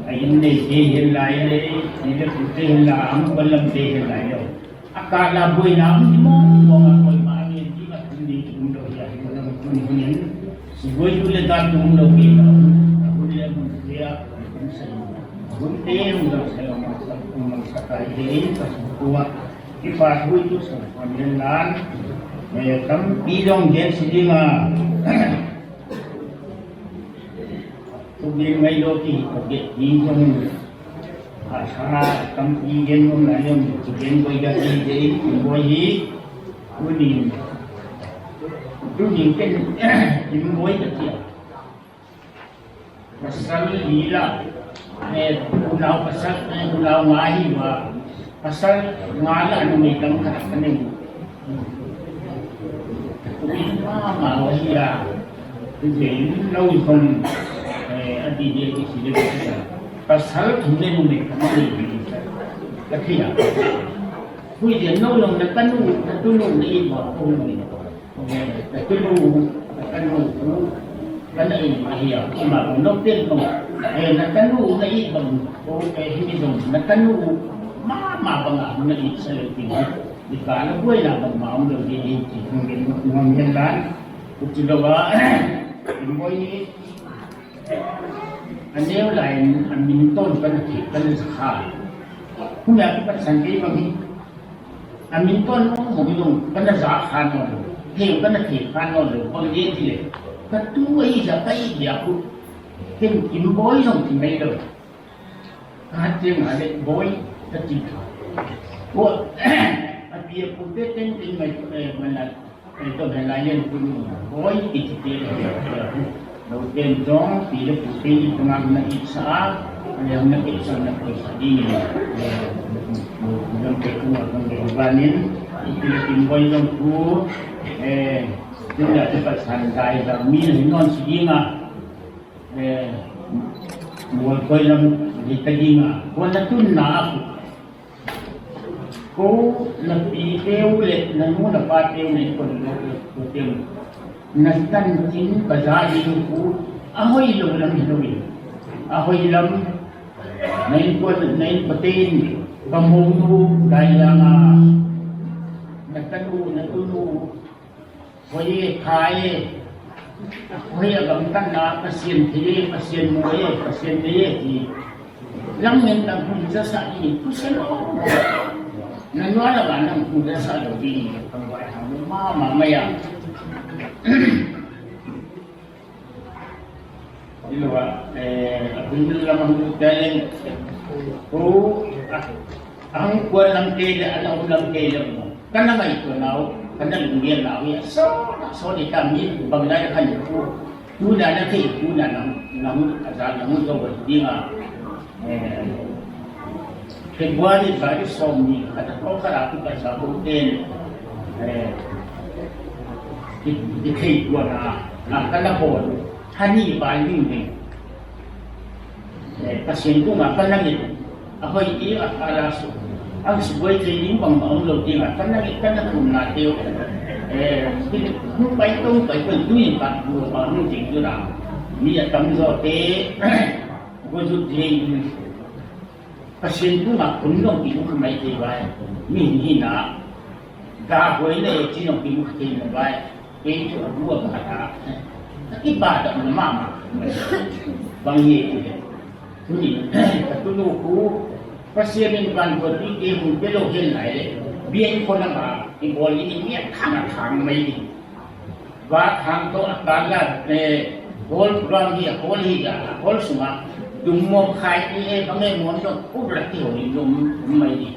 A inn nei te hen lai le, ni le ku te hen la, ang balam te hen lai lo. A kala buaina ang di mo mo ma koi ma ang di ma kun di kun do ya, kun di kun. Subuitu le galtu mu lo ke. Kun le mun ya, kun sa. Kun te mun do sa ma sa kun ma sa kai de in sa ku wa. Kipa hui tu sa kon len lan, eh, tampi dong gen si ding a. Tu gen ngai lo ki, tu gen ding dong. A sa tampi gen dong na yom, tu gen boi ga ki de, boi hi. Tu ning, tu ning ken, tu boi ga ki. Pasal li la, eh, unau pasal, eh, unau nga hi wa. Pasal nga la numei tam khat ka nei. Ui, ma, ma wa hi a. Ui, lo i kon, eh, a di di a di si le. Pasal thum le numei tam ka nei. Ka thi a. Ui, di no lo na ka nu, na tu nu na i wa ko numei. Na tunu, na tanu, na tanu, na i mah hi a, i mah bang nok ten bang. Eh, na tanu, na i bang, o, eh, hi mi dong, na tanu, mah, mah bang a, na i sa le ting. I ka na buai na bang mah om dong di, di, di, di, di, lan. Ku ci lo wa, i boi ni, a neu lai, a min ton kan ki, kan sa kha. Ku mia ki pat san ki bang hi. A min tuan mawngmawng zong ka na za kha nawn lo, thei ka na thei kha nawn lo, bang gen hi leh ka tu ahi zah ka it dia uh. Ken Kim Bawi zong ci mai lo. Ka hat ciang a leh Bawi ka ci kha. Ua, a pi a pu te teng teng mai, eh, man a, eh, tawm he lai lian pu nu Bawi kici te le. Loten zong pi le pu te i tungah na itsa a, a liang na itsa na koisa ding in, eh, zong te tungah zong le banin, i pi le Kim Bawi zong pu, eh, tungah te pasan dai zong mi le non si ding a, eh, mual koi lam le ta ding a, kuan na tun na a pu. Ko na pite uh le na nu na pate uh na i kon lo uh, ko te uh na tancin ka za ding uh a hoih lo lam hi lo in, a hoih lam na innkuan, na innkuante in ka mo nu dai dang a na tanu na tunu Hoih e, pha e. Hoih a gamtatna, Pasian thei e, Pasian mu e, Pasian nei e, ti. Lam ngen tang hun za sa ding, Pasian aw. Na nuai lam a nang hun za sa lo ding, tang vai hang mama maya. Ilo a, eh, a hun lam a hun kei leng. Ko, a, a hong kuan lam kei leng, a na hun lam kei leng. Ka na ngaihtuahna uh, ka na lungniamna uh hi a, sawn, sawn i ta mi bang lai khan ko. Tu na na thei, tu na nang, nang, a za nang zo ding a. Eh, February tarik sawm nih khat a, kawlkhat a kipat sa ko ten, eh, ki, kithei tuan a, a ka na bawl, hani bai ding ding. Eh, Pasian tungah ka na ngen, a hoih i a ka la su. Ang sibuai thei ding bangmah om lo ding a, ka na ngen, ka na thumna teu. Eh, hong pai tong, pai tong, tu in ka, tu a, hong ding tu na. Mi a tamzaw te, Gua zut thei in Pasian tungah kun zong kimu kha mai thei vai. Mihing hihna dah huai le ci zong kimu kha thei mai vai. Kei cu a bu a ba ta. A kiba dah na mahmah. Bang hi ci le. Tuni ka tunu khu Pasian in vanbuaipihte hun pia lo hen lai le. Biakinn khua lam a i bawl ding in miak khang a khang mai ding. Vak hang tawh a tan la, eh, hall ground hi a, hall hi a, hall sungah, dung muam khai ni e, bang e muam zong, uk rak ti ho in lum, lum mai ni.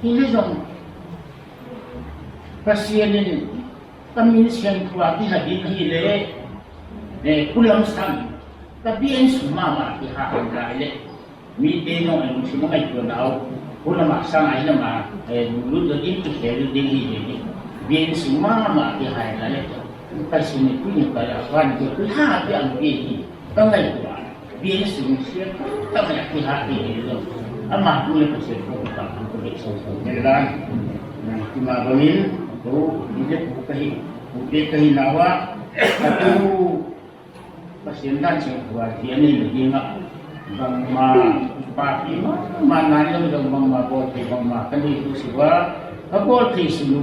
Hi le zong, Pasian in, ka min siang thua ki ha ding hi le, eh, kulam sang, ka bian sung mama ki ha hang lai le. Mite zong a lungsim a ngaihtuahna uh, hun a masa ngai lam a, eh, lut lo ding, kikhel lo ding hi ding hi. Biakinn sung mahmah kihai na le, ka sin i tui in ka la van, ka tui ha, ka ang pi hi, ka ngaihtuah. Biakinn sung sia, ka ngaih kiha hi hi lo. Ama tu le ka sia ko ka ka ko le so so ne lan. Na, tuma bangin, ko, ni le ko ka hi. Ute ka hi nau ah, a tu Pasian dan sing kua ti a nei na ding ah, bangma papi ma ma nan lo zong bangma bawl thei bangma ka nei tu si ua, ka bawl thei si lo.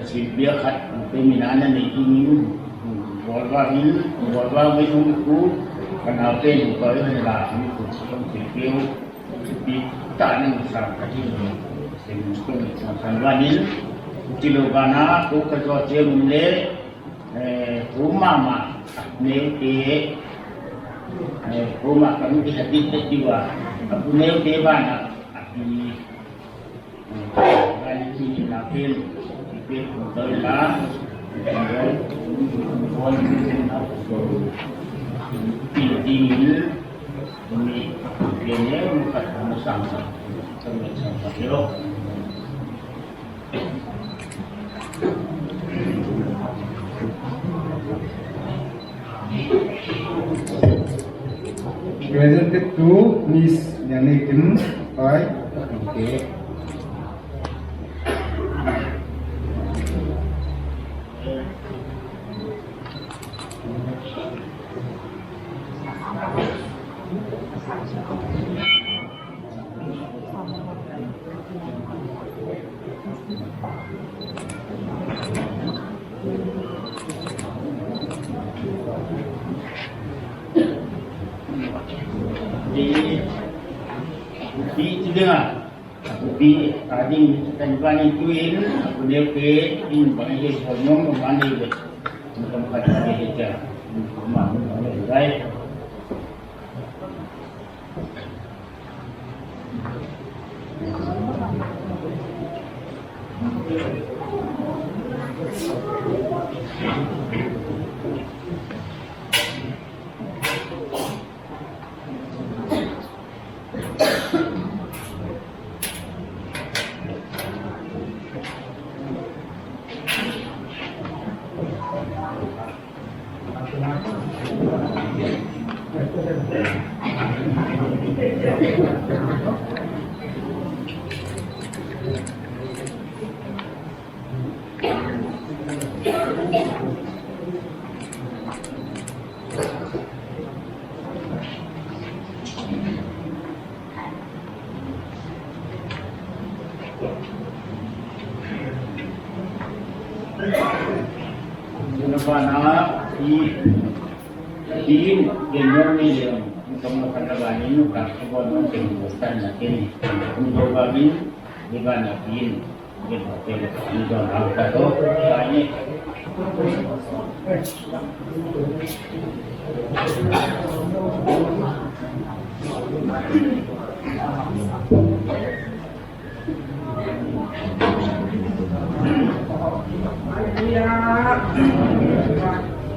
Silbia khat ute mina na nei ding in bawl va in, bawl va in hong ku ka nau pen ko in la hong ku hong silbia. Pi ta nang sa ka ti. Sen ko ni sa san van in ti lo ba na ko ka zo te mun le. Eh, ko mama neu te, eh, ko ma ka mun ti ha ti te ti wa. Ka mun neu te ba na a ti. Presented to Miss Lian Nei Kim, by okay. Di, di, di dengar. Pi, a ding kan van in tu in, a ku neu ke in bang in hei hol mong mong van in le. Ni kam khat in hei hei cia. Ni kam ma mong mong hei rai. Tuna pana i, i, i, Hallelujah.